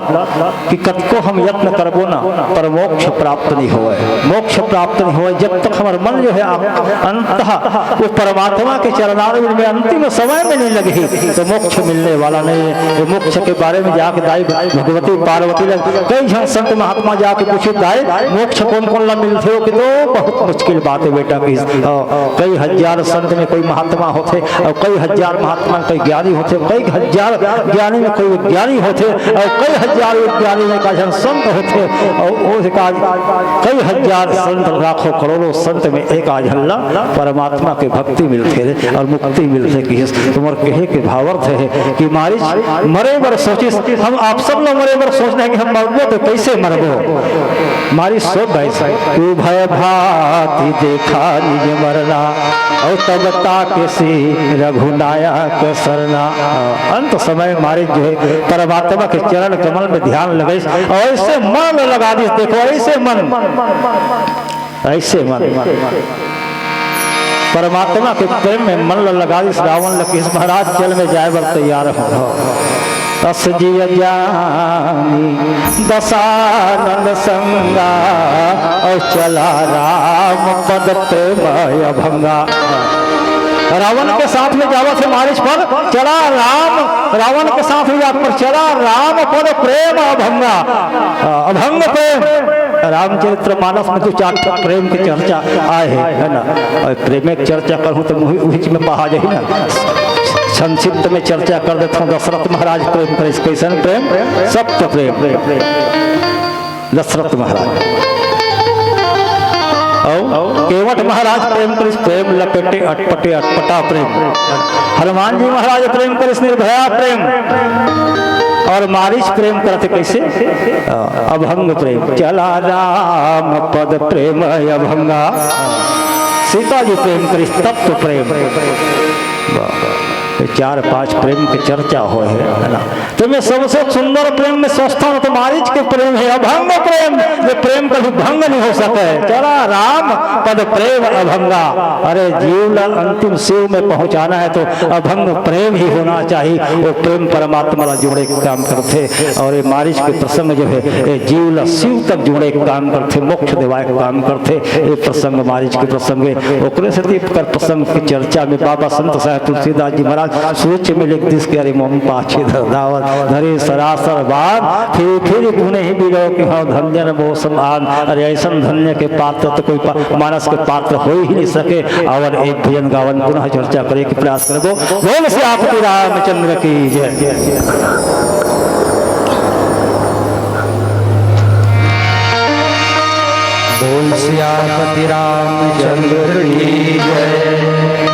कि कतको हम यत्न करबो ना, पर मोक्ष प्राप्त नहीं होवय। मोक्ष प्राप्त नहीं होवय जब तक हमर मन जो हे अंततः वो परमात्मा के चरणारविंद में अंतिम समय में नहीं लगही, तो मोक्ष मिलने वाला नहीं हे। ये मोक्ष के बारे में जाके दाई भगवती पार्वती लग कई झन संत महात्मा जाके पूछे, दाई मोक्ष कौन कौन ला मिलथे हो? कि तो बहुत मुश्किल बात हे बेटा, कि कई हजार संत में कोई महात्मा होथे अउ कई हजार महात्मा में कोई ज्ञानी होथे, कई हजार ज्ञानी में कोई विज्ञानी होथे अउ कई हजार विज्ञानी में का झन संत होथे अउ वो का कई हजार संत, लाखों करोड़ों संत में एक आध झन ला परमात्मा के भक्ति मिलथे रे अउ मुक्ति मिलथे। कि तुम्हर कहे के भावार्थ हे कि मारिच मरे बर सोचिस, हम आप सब ला मरे बर सोचना हे कि हम मरबो तो कइसे मरबो। मारिच सोच भाई, उभय भांति देखा निज मरना, अउ तब ताकेसी रघुनायक सरना। अंत समय मारिच जो हे परमात्मा के चरण कमल में ध्यान लगाइस अउ अइसे मन लगा दिस। देखो, अइसे मन, अइसे मन परमात्मा के प्रेम में मन ल लगा दिस। रावन ल कहिस, महाराज, चल, मैं जाए बर तैयार हंव। अस जिय जानी दसानन संगा, अउ चला राम पद प्रेम अभंगा। रावन के साथ में जावत हे मारिच, पर चला राम, रावन के साथ में जात पर चला राम पद प्रेम अभंगा। अभंग प्रेम। रामचरित्र मानस में दू चार ठो प्रेम के चर्चा आए हे, हे ना? अउ प्रेम के चर्चा करहूं त उही, उहीच में पहा जाही ना। संक्षिप्त में चर्चा कर देथंव, दशरथ महाराज प्रेम करिस, कइसन प्रेम? सप्त प्रेम। दशरथ महाराज। अउ केवट महाराज प्रेम करिस, प्रेम लपेटे अटपटे अटपटा प्रेम। हनुमान जी महाराज प्रेम करिस, निर्भया प्रेम। अउ मारिच प्रेम करत हे कइसे? अभंग प्रेम, चला राम पद प्रेम अभंगा। सीता जी प्रेम करिस, तप्त प्रेम। चार पांच प्रेम के चर्चा होय हे, है ना? तो मैं सबसे सुंदर प्रेम में स्वस्थ हूं, तो मारीच के प्रेम हे, अभंग प्रेम, ये प्रेम कभी भंग नहीं हो सके। चला राम पद प्रेम अभंगा, अरे जीव ला अंतिम शिव में पहुंचाना है तो अभंग प्रेम ही होना चाहिए। वो प्रेम परमात्मा ला जोड़े के काम करथे। और ये मारीच के प्रसंग जो है, ये जीव ला शिव तक जोड़े के काम करथे, मोक्ष देवाए के काम करथे। ये प्रसंग मारीच के प्रसंग हे, ओकरे सेती एकर प्रसंग के चर्चा में बाबा संत साहेब तुलसीदास जी महाराज सूच में लिख दिस के, अरे मोम पाछे धर धावत, धरे सरासर बान, फिर फिर पुनः बिलो कि हौं धन्य न मौसम आन। अरे ऐसन धन्य के पात्र तो कोई पा-, मानस के पात्र हो ही नहीं सके। और एक भजन गावन पुनः चर्चा करे के प्रयास करबो। बोल सियापति रामचंद्र की जय। बोल सियापति रामचंद्र की जय।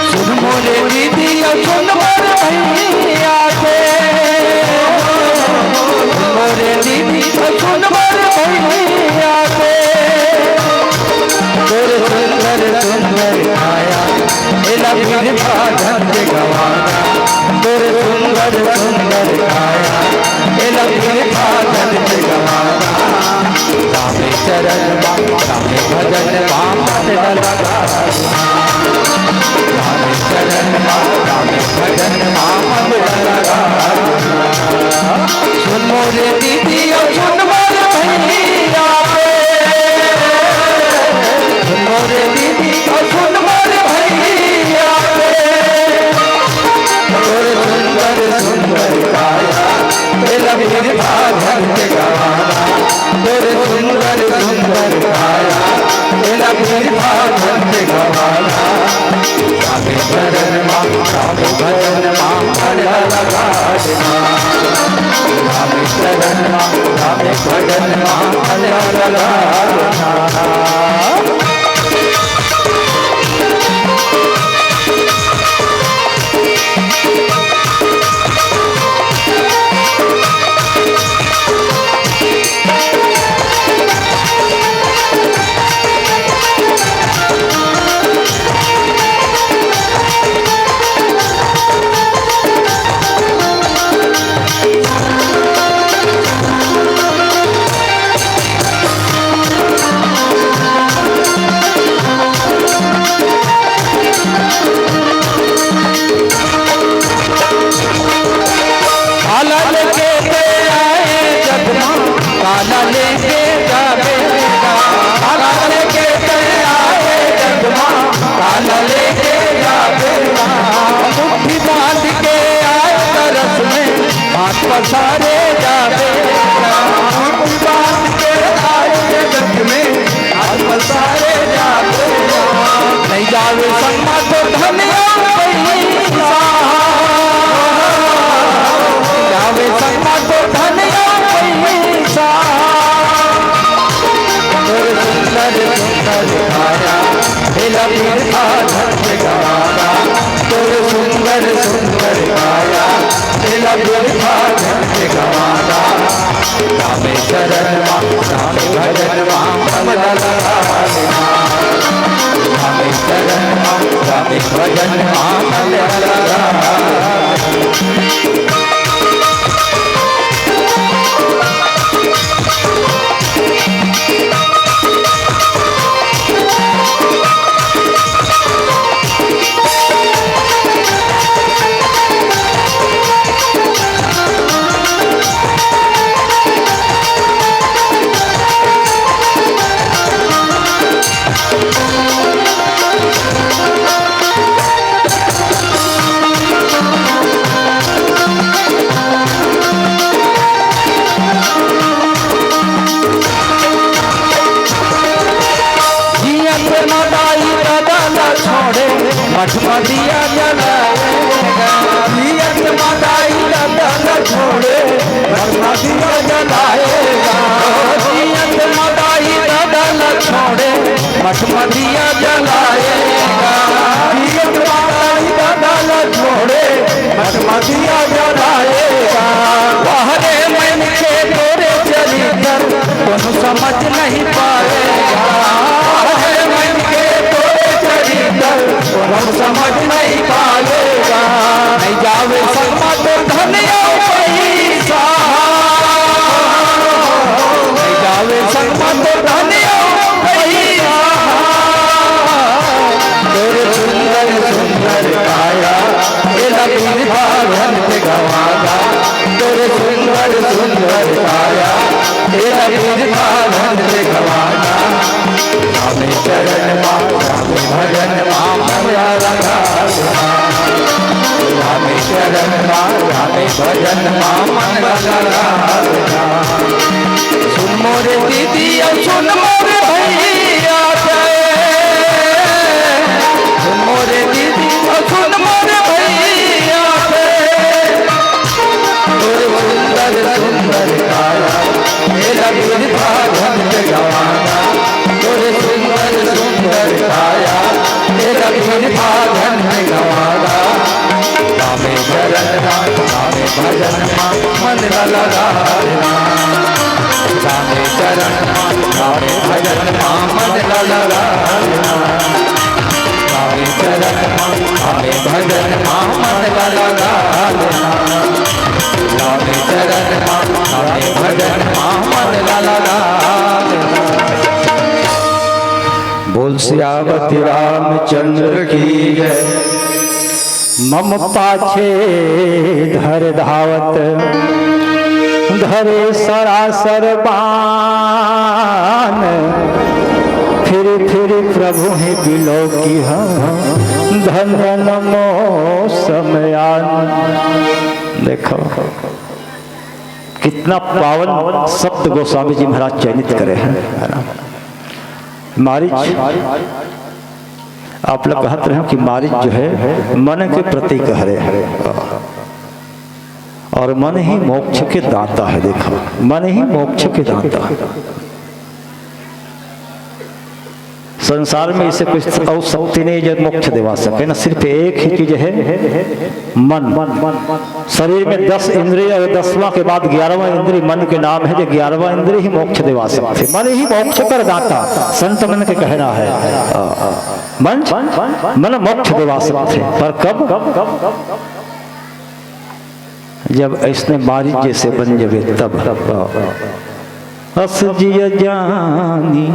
सुन मोरे दीदी अउ सुन मोर भैया के, सुन मोरे दीदी अउ सुन मोर भैया के। तोर सुंदर सुंदर काया, एला बिरथा झन दे गवाना। तोर सुंदर सुंदर काया, एला बिरथा झन दे गवाना। रामे चरण मा, रामे भजन मा मन लगा। रामे चरण मा, रामे भजन मा मन लगा। सुन मोरे दीदी अउ सुन मोर भैया के। सुन मोरे दीदी अउ सुन मोर भैया के। तोर सुंदर सुंदर काया, एला बिरथा झन दे गवाना। तोर सुंदर सुंदर काया, एला बिरथा झन दे गवाना। रामे चरण मा, रामे भजन मा मन लगा देना। रामे चरण मा, रामे भजन मा मन लगा देना। काला लेके ते आए जग मा, काला लेके जाबे। काला लेके ते आए जग मा, काला लेके जाबे। मुट्ठी बांध के आए तरस में, हाथ पसारे जाबे। मुट्ठी बांध के आए जग में, हाथ पसारे जाबे। नहीं जावे संग मा तो धन अउ पैसा। जावे संग मा तो धन अउ पैसा। तोर सुंदर सुंदर काया, एला बिरथा झन दे गवाना। तोर सुंदर सुंदर काया, एला बिरथा झन दे गवाना। रामे चरण मा, रामे भजन मा मन लगा देना। रामे चरण मा, रामे भजन मा मन लगा देना। मठमा दिया जलाएगा, जियत मा दाई ददा ला छोड़े, मठमा दिया जलाएगा। जियत मा दाई ददा ला छोड़े, मठमा दिया जलाएगा। जियत मा दाई ददा ला छोड़े, मठमा दिया जलाएगा। वाह रे मन के तोरे चरित्र, कोनो समझ नहीं पाएगा। वाह रे मन के तोरे चरित्र, कोनो समझ नहीं पाएगा। नहीं जावे संग मा तोर धन अउ पइसा, नहीं जावे संग मा तोर धन अउ पइसा। तोर सुंदर सुंदर काया, एला बिरथा धन पे गवागा। तोर सुंदर सुंदर काया, एला बिरथा धन पे गवागा। रामे चरण मा, रामे भजन मा, मन ला लगा देना। रामे चरण मा, रामे भजन मा, मन ला लगा देना। सुन मोरे दीदी अउ सुन मोरे भैया रे। सुन मोरे दीदी अउ सुन मोरे भैया रे। तोर सुंदर सुंदर काया, एला बिरथा धन पे गवागा। तोर सुंदर सुंदर काया, एला बिरथा धन पे गवागा। रामे चरण मा, रामे भजन मा, मन ला लगा देना। रामे चरण मा, रामे भजन मा, मन ला लगा देना। रामे चरण मा, रामे भजन मा, मन ला लगा देना। रामे चरण मा, रामे भजन मा, मन ला लगा देना। बोल सियावती रामचंद्र की जय। मम पाछे धर धावत, धरे सरासर बान। फिरि फिरि प्रभु ही बिलोकिहँ, धन धन मो समयान। देखो, कितना पावन शब्द गोस्वामी जी महाराज चयनित करे हैं, है ना? मारीच, आप लोग कहत रहे हो कि मारीच जो है, मन के प्रतीक हरे, और मन ही मोक्ष के दाता है। देखो, मन ही मोक्ष के दाता है। संसार में इसे कुछ और शक्ति नहीं जो मोक्ष दिवा सके ना, सिर्फ एक ही चीज है, मन। शरीर में दस इंद्रिय और दसवां के बाद ग्यारहवां इंद्रिय मन के नाम है, जो ग्यारहवां इंद्रिय ही मोक्ष दिवा सकते। मन ही मोक्ष कर दाता, संत मन के कहना है। मन, मन मोक्ष दिवा सकते, पर कब? जब ऐसने मारीच जैसे बन जबे तब। अस जिय जानी।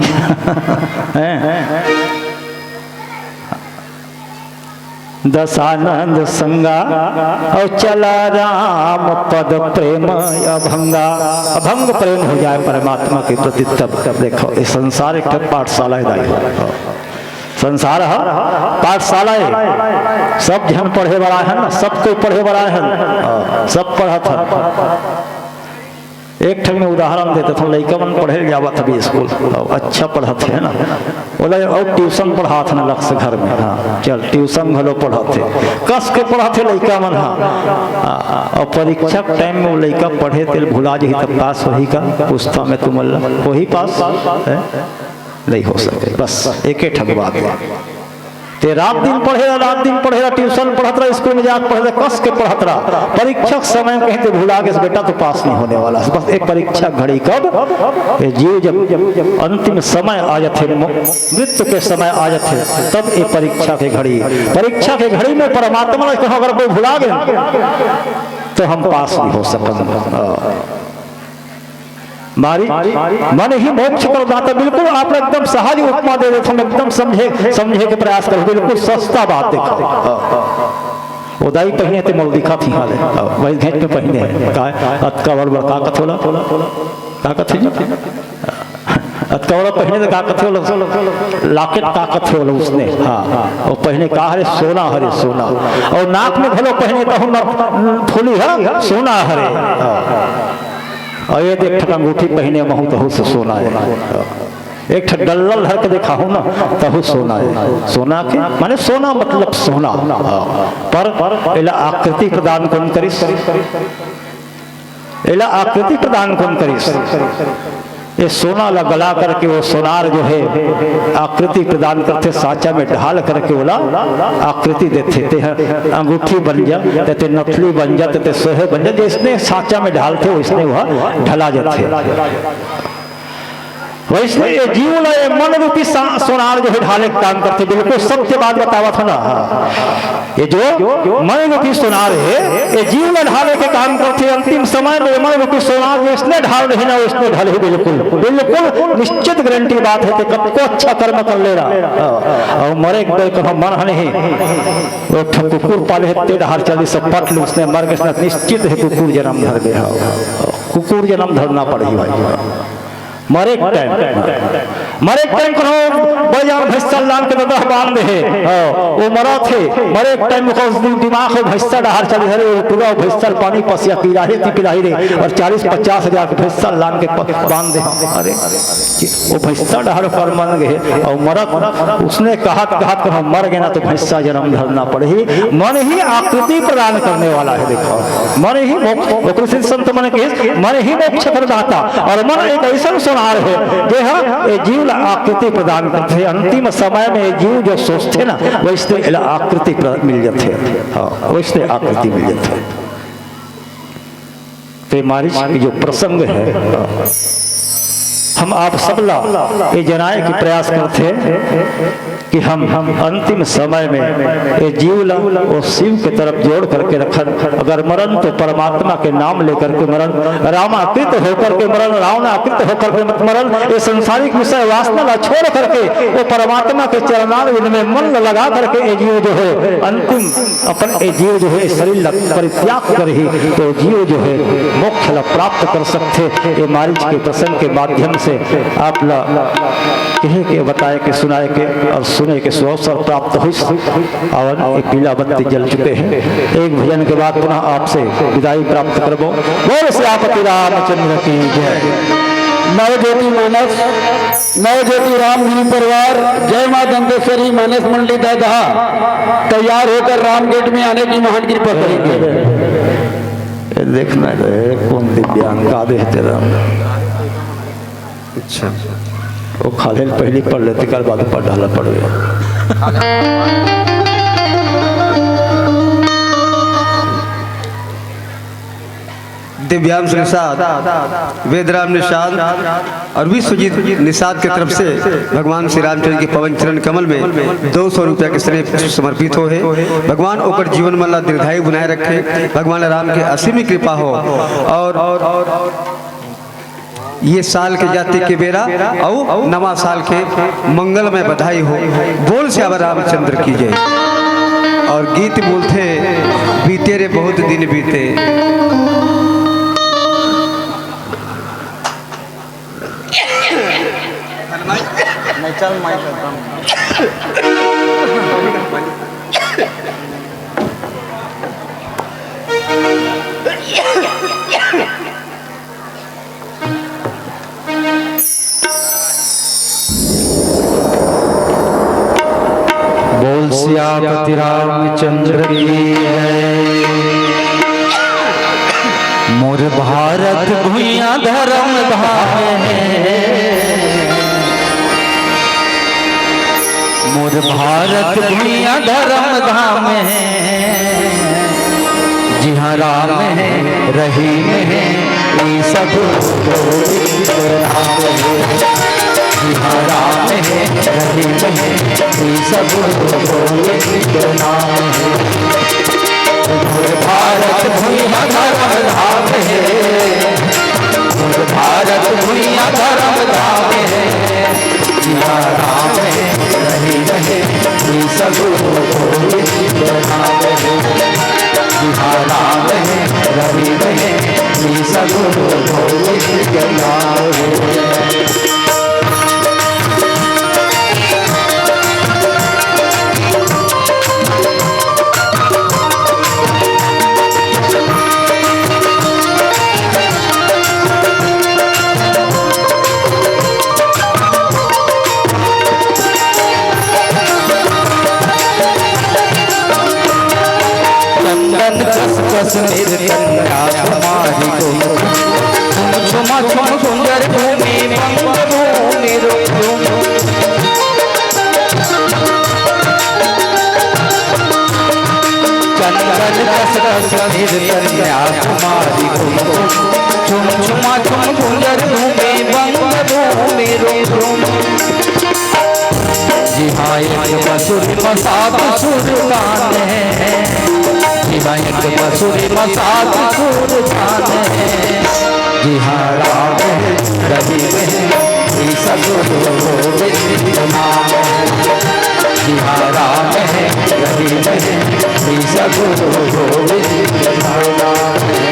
हैं? दसानंद संगा अउ चला राम पद प्रेम अभंगा। अभंग प्रेम हो जाए परमात्मा के प्रति तब। देखो, ये संसार एक ठो पाठशाला है दाई। संसार ह पाठशाला है, सब झन पढ़े बर आए हन, सब कोई पढ़े बर आए हन, सब पढ़त हन। एक ठन मैं उदाहरण देत हँव, लइका मन पढ़े ल जावत हवे स्कूल, अच्छा पढ़त हे ना, ओला अउ ट्यूशन पढ़ात हन अलग से घर में। हाँ, चल ट्यूशन घलो पढ़त हे, कस के पढ़त हे लइका मन। हाँ, अउ परीक्षा के टाइम में वो लइका पढ़े तेल भुला जही, तब पास होही का? पूछत हँव मैं तुमन ला, होही पास? हैं? नहीं हो सके। बस एके ठक बात हे। ते रात दिन पढ़े रहा, रात दिन पढ़े रहा, ट्यूशन पढ़त रहा, स्कूल में जाके पढ़त रहा, कस के पढ़त रहा। परीक्षा के समय कहीं ते भुला गे, बेटा तो पास नहीं होने वाला। बस एक परीक्षा घड़ी कब? ये जीव जब अंतिम समय आ जाथे, मृत्यु के समय आ जाथे, तब ये परीक्षा के घड़ी, परीक्षा के घड़ी में परमात्मा ला कहो अगर कोई भुला गे तो हम पास नहीं हो सकते। मारीच, मन ही मोक्ष कर दाता। बिल्कुल आप एकदम सहज उपमा दे देथन, एकदम समझे, समझे के प्रयास करो। बिल्कुल सस्ता बात देखो। वो दाई पहिने ते मोला दिखा थी हाले। वही घेंच में पहिने हे। का हे? अतका बड़ बड़ का कथे ओला? का कथे जी? अतका बड़ पहिने ते का कथे ओला? लॉकेट का कथे ओला उसने। हाँ, वो पहिने का हरे? सोना हरे, सोना। अउ नाक में घलो पहिने तहु नथुली ह सोना हरे। हाँ। अउ ये देख, ठक अंगूठी पहिने महूँ तहु से सोना हे। एक ठन डल्ला ल धर के देखाहूं ना, तहू सोना हे। सोना के माने सोना मतलब सोना। पर एला आकृति प्रदान कोन करिस? एला आकृति प्रदान कोन करिस? ये सोना ला गला करके वो सोनार जो हे आकृति प्रदान करथे, सांचा में ढाल करके ओला आकृति देथे। ते ह अंगूठी बन जा, ते, ते नथली बन जा, ते, ते सोहे बन जा, जइसने सांचा में ढालथे वइसने वह ढला जाथे। वइसने ये जीव ला ये मन रूपी सा-, सोनार जो हे ढाले के काम करथे। बिल्कुल सत्य बात बतावत हंव ना। ये जो मन रूपी सोनार हे, ये जीव ला ढाले के काम करथे। अंतिम समय में ये मन रूपी सोनार जइसने ढाल रही ना, वइसने ढलही। बिल्कुल, बिल्कुल निश्चित गारंटी बात हे। ते कतको अच्छा कर्म कर ले रहा, अउ मरे के बेर कहूं मन ह नहीं, वो ठन कुकुर पाले हे, ते डहार चल दिस, पट ले, वइसने मर गे, निश्चित हे कुकुर जनम धर दे। हाँ, कुकुर जनम धरना पड़ही भाई। मरे के टाइम, मरे के टाइम कोनो बड़े जान भैंसा लान के ददा बांध दे हे। हाँ, वो मरत हे, मरे के टाइम ओकर दिमाग हो भैंसा डहार चले, अरे वो पूरा भैंसा पानी पसिया पिलाही ती पिलाही रे, अउ चालीस पचास हजार के भैंसा लान के प-, बांध दे हे। अरे, वो भैंसा डहार ओकर मन गे हे, अउ मरत, वइसने कहत, कहत कहूं मर गे ना, तो भैंसा जनम धरना पड़ही। मन ही आकृति प्रदान करने वाला हे। देखो, मन ही मोक्ष, ओकरे सेती संत मन कहिस, मन ही मोक्ष प्रदाता। अउ मन एक अइसन सोनार हे, जे ह ये जीव ला आकृति प्रदान करथे। अंतिम समय में ये जीव जो सोचथे ना, वइसने एला आकृति प्र-, मिल जाथे। हाँ, वइसने आकृति मिल जाथे। ते मारीच के जो प्रसंग हे, हम आप सबला ये जनाए के प्रयास करथे कि हम, हम अंतिम समय में ये जीव ला वो शिव के तरफ जोड़ करके रखन। अगर मरन तो परमात्मा के नाम लेकर के मरन, रामाकृत होकर के मरन, रावणाकृत होकर के मत मरन। ये सांसारिक विषय वासना ला छोड़ करके वो परमात्मा के चरणारविंद में मन लगा करके ये जीव जो हे अंतिम अपन ये जीव जो हे शरीर ला परित्याग करही, तो जीव जो हे मोक्ष ला प्राप्त कर सकथे। ये मारीच के प्रसंग के माध्यम से आप ला कहे के, बताए के, सुनाए के अउ सुने के सुअवसर प्राप्त होइस। अउ ये पीला बत्ती जल चुके हे। एक भजन के बाद पुनः आपसे विदाई प्राप्त करबो। बोल सियापति रामचंद्र की जय। नव ज्योति मानस, नव ज्योति रामगिरी परिवार, जय मां दंतेश्वरी मानस मंडली ददहा तैयार होकर रामगेट में आने की महान कृपा करेंगे। ये देखना हे, कोन दिव्यांग का दे हे तेरा। अच्छा, वो खाले ल पहिली पढ़ ले, तेकर बाद ऊपर डाला पड़ गया। दिव्यांश निषाद, वेदराम निषाद और विश्वजीत निषाद के तरफ से भगवान श्री रामचंद्र के पवन चरण कमल में दो सौ रुपया के स्नेह पुष्प समर्पित हो हे। भगवान ओकर जीवन मन ला दीर्घायु बनाए रखे, भगवान राम के असीम कृपा हो। और ये साल के जाति के बेरा अउ नवा साल के मंगलमय बधाई हो। बोल सियावर रामचंद्र की जय। और गीत बोलथे, बीते रे बहुत दिन बीते। नहीं, चल, माइक एकदम। बोल सियापति रामचंद्र की जय। मोर भारत भुइयां धरम धाम हे, मोर भारत भुइयां धरम धाम हे। जिहां राम हे, रहीम हे, ई सब गोविंद नाम हे। जिहां राम हे, रहीम हे, ई सब गोविंद नाम हे। मोर भारत भुइयां धरम धाम हे, मोर भारत भुइयां धरम धाम हे। जिहां राम हे, रहीम हे, ई सब गोविंद नाम हे। जिहां राम हे, रहीम हे, ई सब गोविंद नाम हे। कस कस निर्तन्या कुमारी कुमकुम, छुम छुमा छुम गुंजर भूमि बंग भूमि रुम रुम। जिहाँ एक बसुरी म सात सुर गान हे, जिहाँ एक बसुरी म सात सुर गान हे, जिहाँ राम हे रहीम हे, श्री सद्गुरु गोविंद नाम हे। जिहाँ राम हे रहीम हे, श्री सद्गुरु गोविंद नाम हे।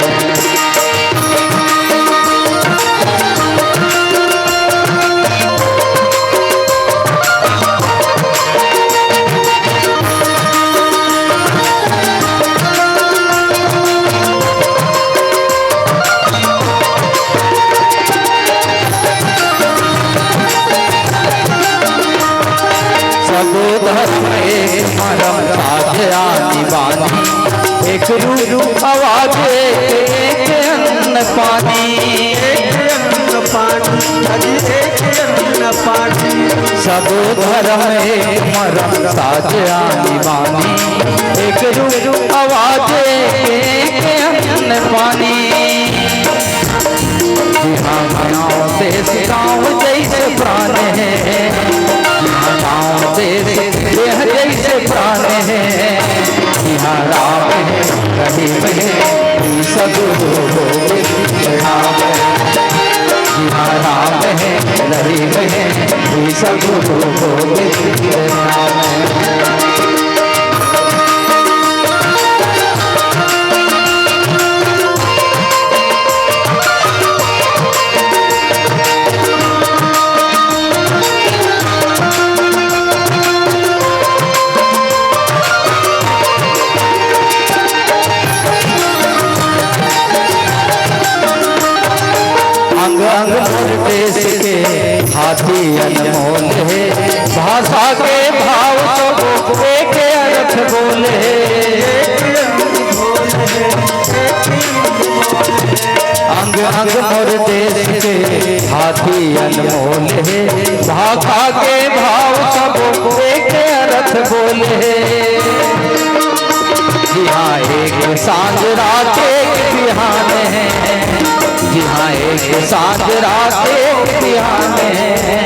सबो धर्म एक मरम साथ आनी बानी, एक रूप आवाज एक, एक अन्न पानी। एक अन्न पानी, अजी एक अन्न पानी। सबो धर्म एक मरम साथ आनी बानी, एक रूप आवाज एक, एक अन्न पानी। जिहाँ गाँव देश गाँव जैसे प्राण हे, जिहाँ गाँव देश देह जैसे प्राण हे, जिहाँ राम हे रहीम हे, श्री सद्गुरु गोविंद नाम हे। जिहाँ राम हे रहीम हे, श्री सद्गुरु गोविंद नाम हे। अंग अंग मोर देश के हाथी अनमोल हे, भाषा के भाव सबो एक अर्थ बोले। अंग अंग मोर देश के हाथी अनमोल हे, भाषा के भाव सबो एक अर्थ बोले। जिहाँ एक सांझ रात एक बिहान हे, जिहाँ एक सांझ रात एक बिहान हे,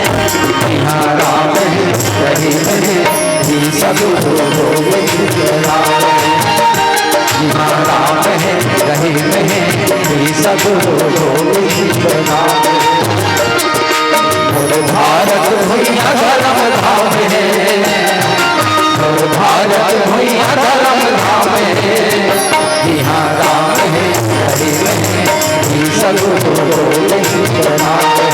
जिहाँ राम हे रहीम हे, श्री सद्गुरु गोविंद नाम हे। जिहाँ राम हे रहीम हे, श्री सद्गुरु गोविंद नाम हे। मोर भारत भुइयाँ धरम धाम हे, मोर भारत भुइयाँ धरम धाम हे। जिहाँ राम हे रहीम हे, श्री सद्गुरु गोविंद नाम हे।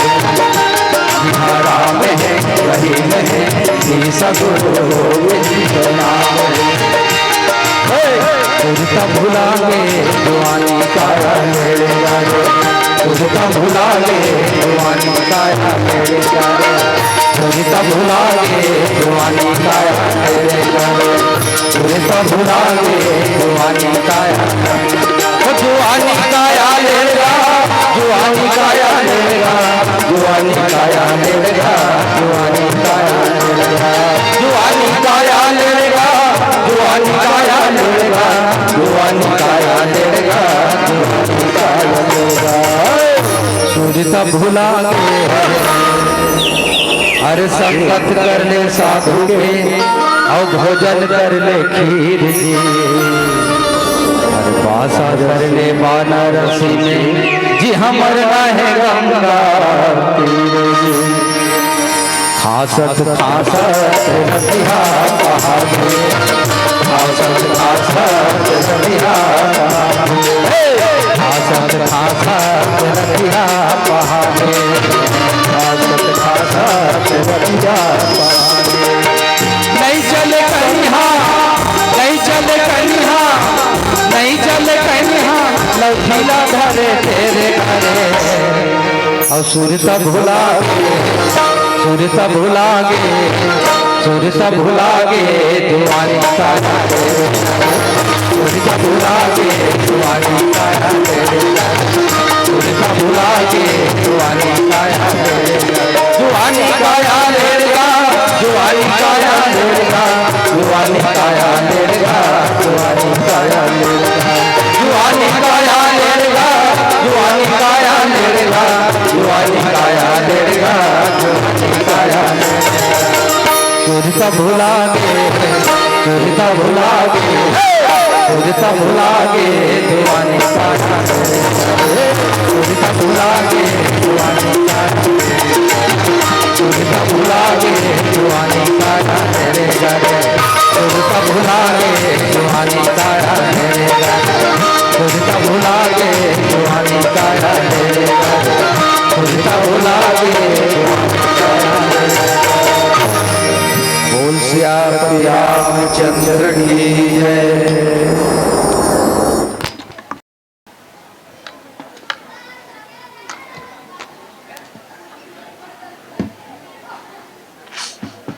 जिहाँ राम हे रहीम हे, श्री सद्गुरु गोविंद नाम हे। हे! सुरता भुला गे जुवानी काया लेड़ेगा रे, सुरता भुला गे जुवानी काया लेड़ेगा रे, सुरता भुला गे जुवानी काया लेड़ेगा रे, सुरता भुला गे जुवानी काया। ओ जुवानी काया लेड़ेगा, जुवानी काया लेड़ेगा, जुवानी काया लेड़ेगा, जुवानी काया लेड़ेगा, जुवानी काया लेड़ेगा, जुवानी काया लेड़ेगा, जुवानी काया लेड़ेगा, जुवानी काया लेड़ेगा। सुरता भुला गे, अरे संगत कर ले साधु के, अउ भोजन कर ले खीर जी। अरे बासा कर ले बनारसी में जी, हमर ना हे गंगा तीर जी। खासत खासत रतिहा पहागे, खासत खासत रतिहा पहागे, हे! खासत खासत रतिहा पहागे, खासत खासत रतिहा पहागे। नइ चले कनिहा, नइ चले कनिहा, नइ चले कनिहा, लौठीला धरे तेरे घरे। अउ सुरता भुला गे, सुरता भुला गे, सुरता भुला गे, जुवानी काया लेड़ेगा रे। सुरता भुला गे, जुवानी काया लेड़ेगा रे। सुरता भुला गे, जुवानी काया लेड़ेगा रे। जुवानी काया लेड़ेगा, जुवानी काया लेड़ेगा, जुवानी काया लेड़ेगा, जुवानी काया लेड़ेगा। भुला गे, तुरता भुला गे, तुरता भुला गे, जवानी का याद रे। तुरता भुला गे, जवानी का याद रे। तुरता भुला गे, जवानी का याद रे। तुरता भुला गे, जवानी का याद रे। तुरता भुला गे, जवानी का याद रे। तुरता भुला गे, जवानी का याद रे। बोल सियापति रामचंद्र की जय।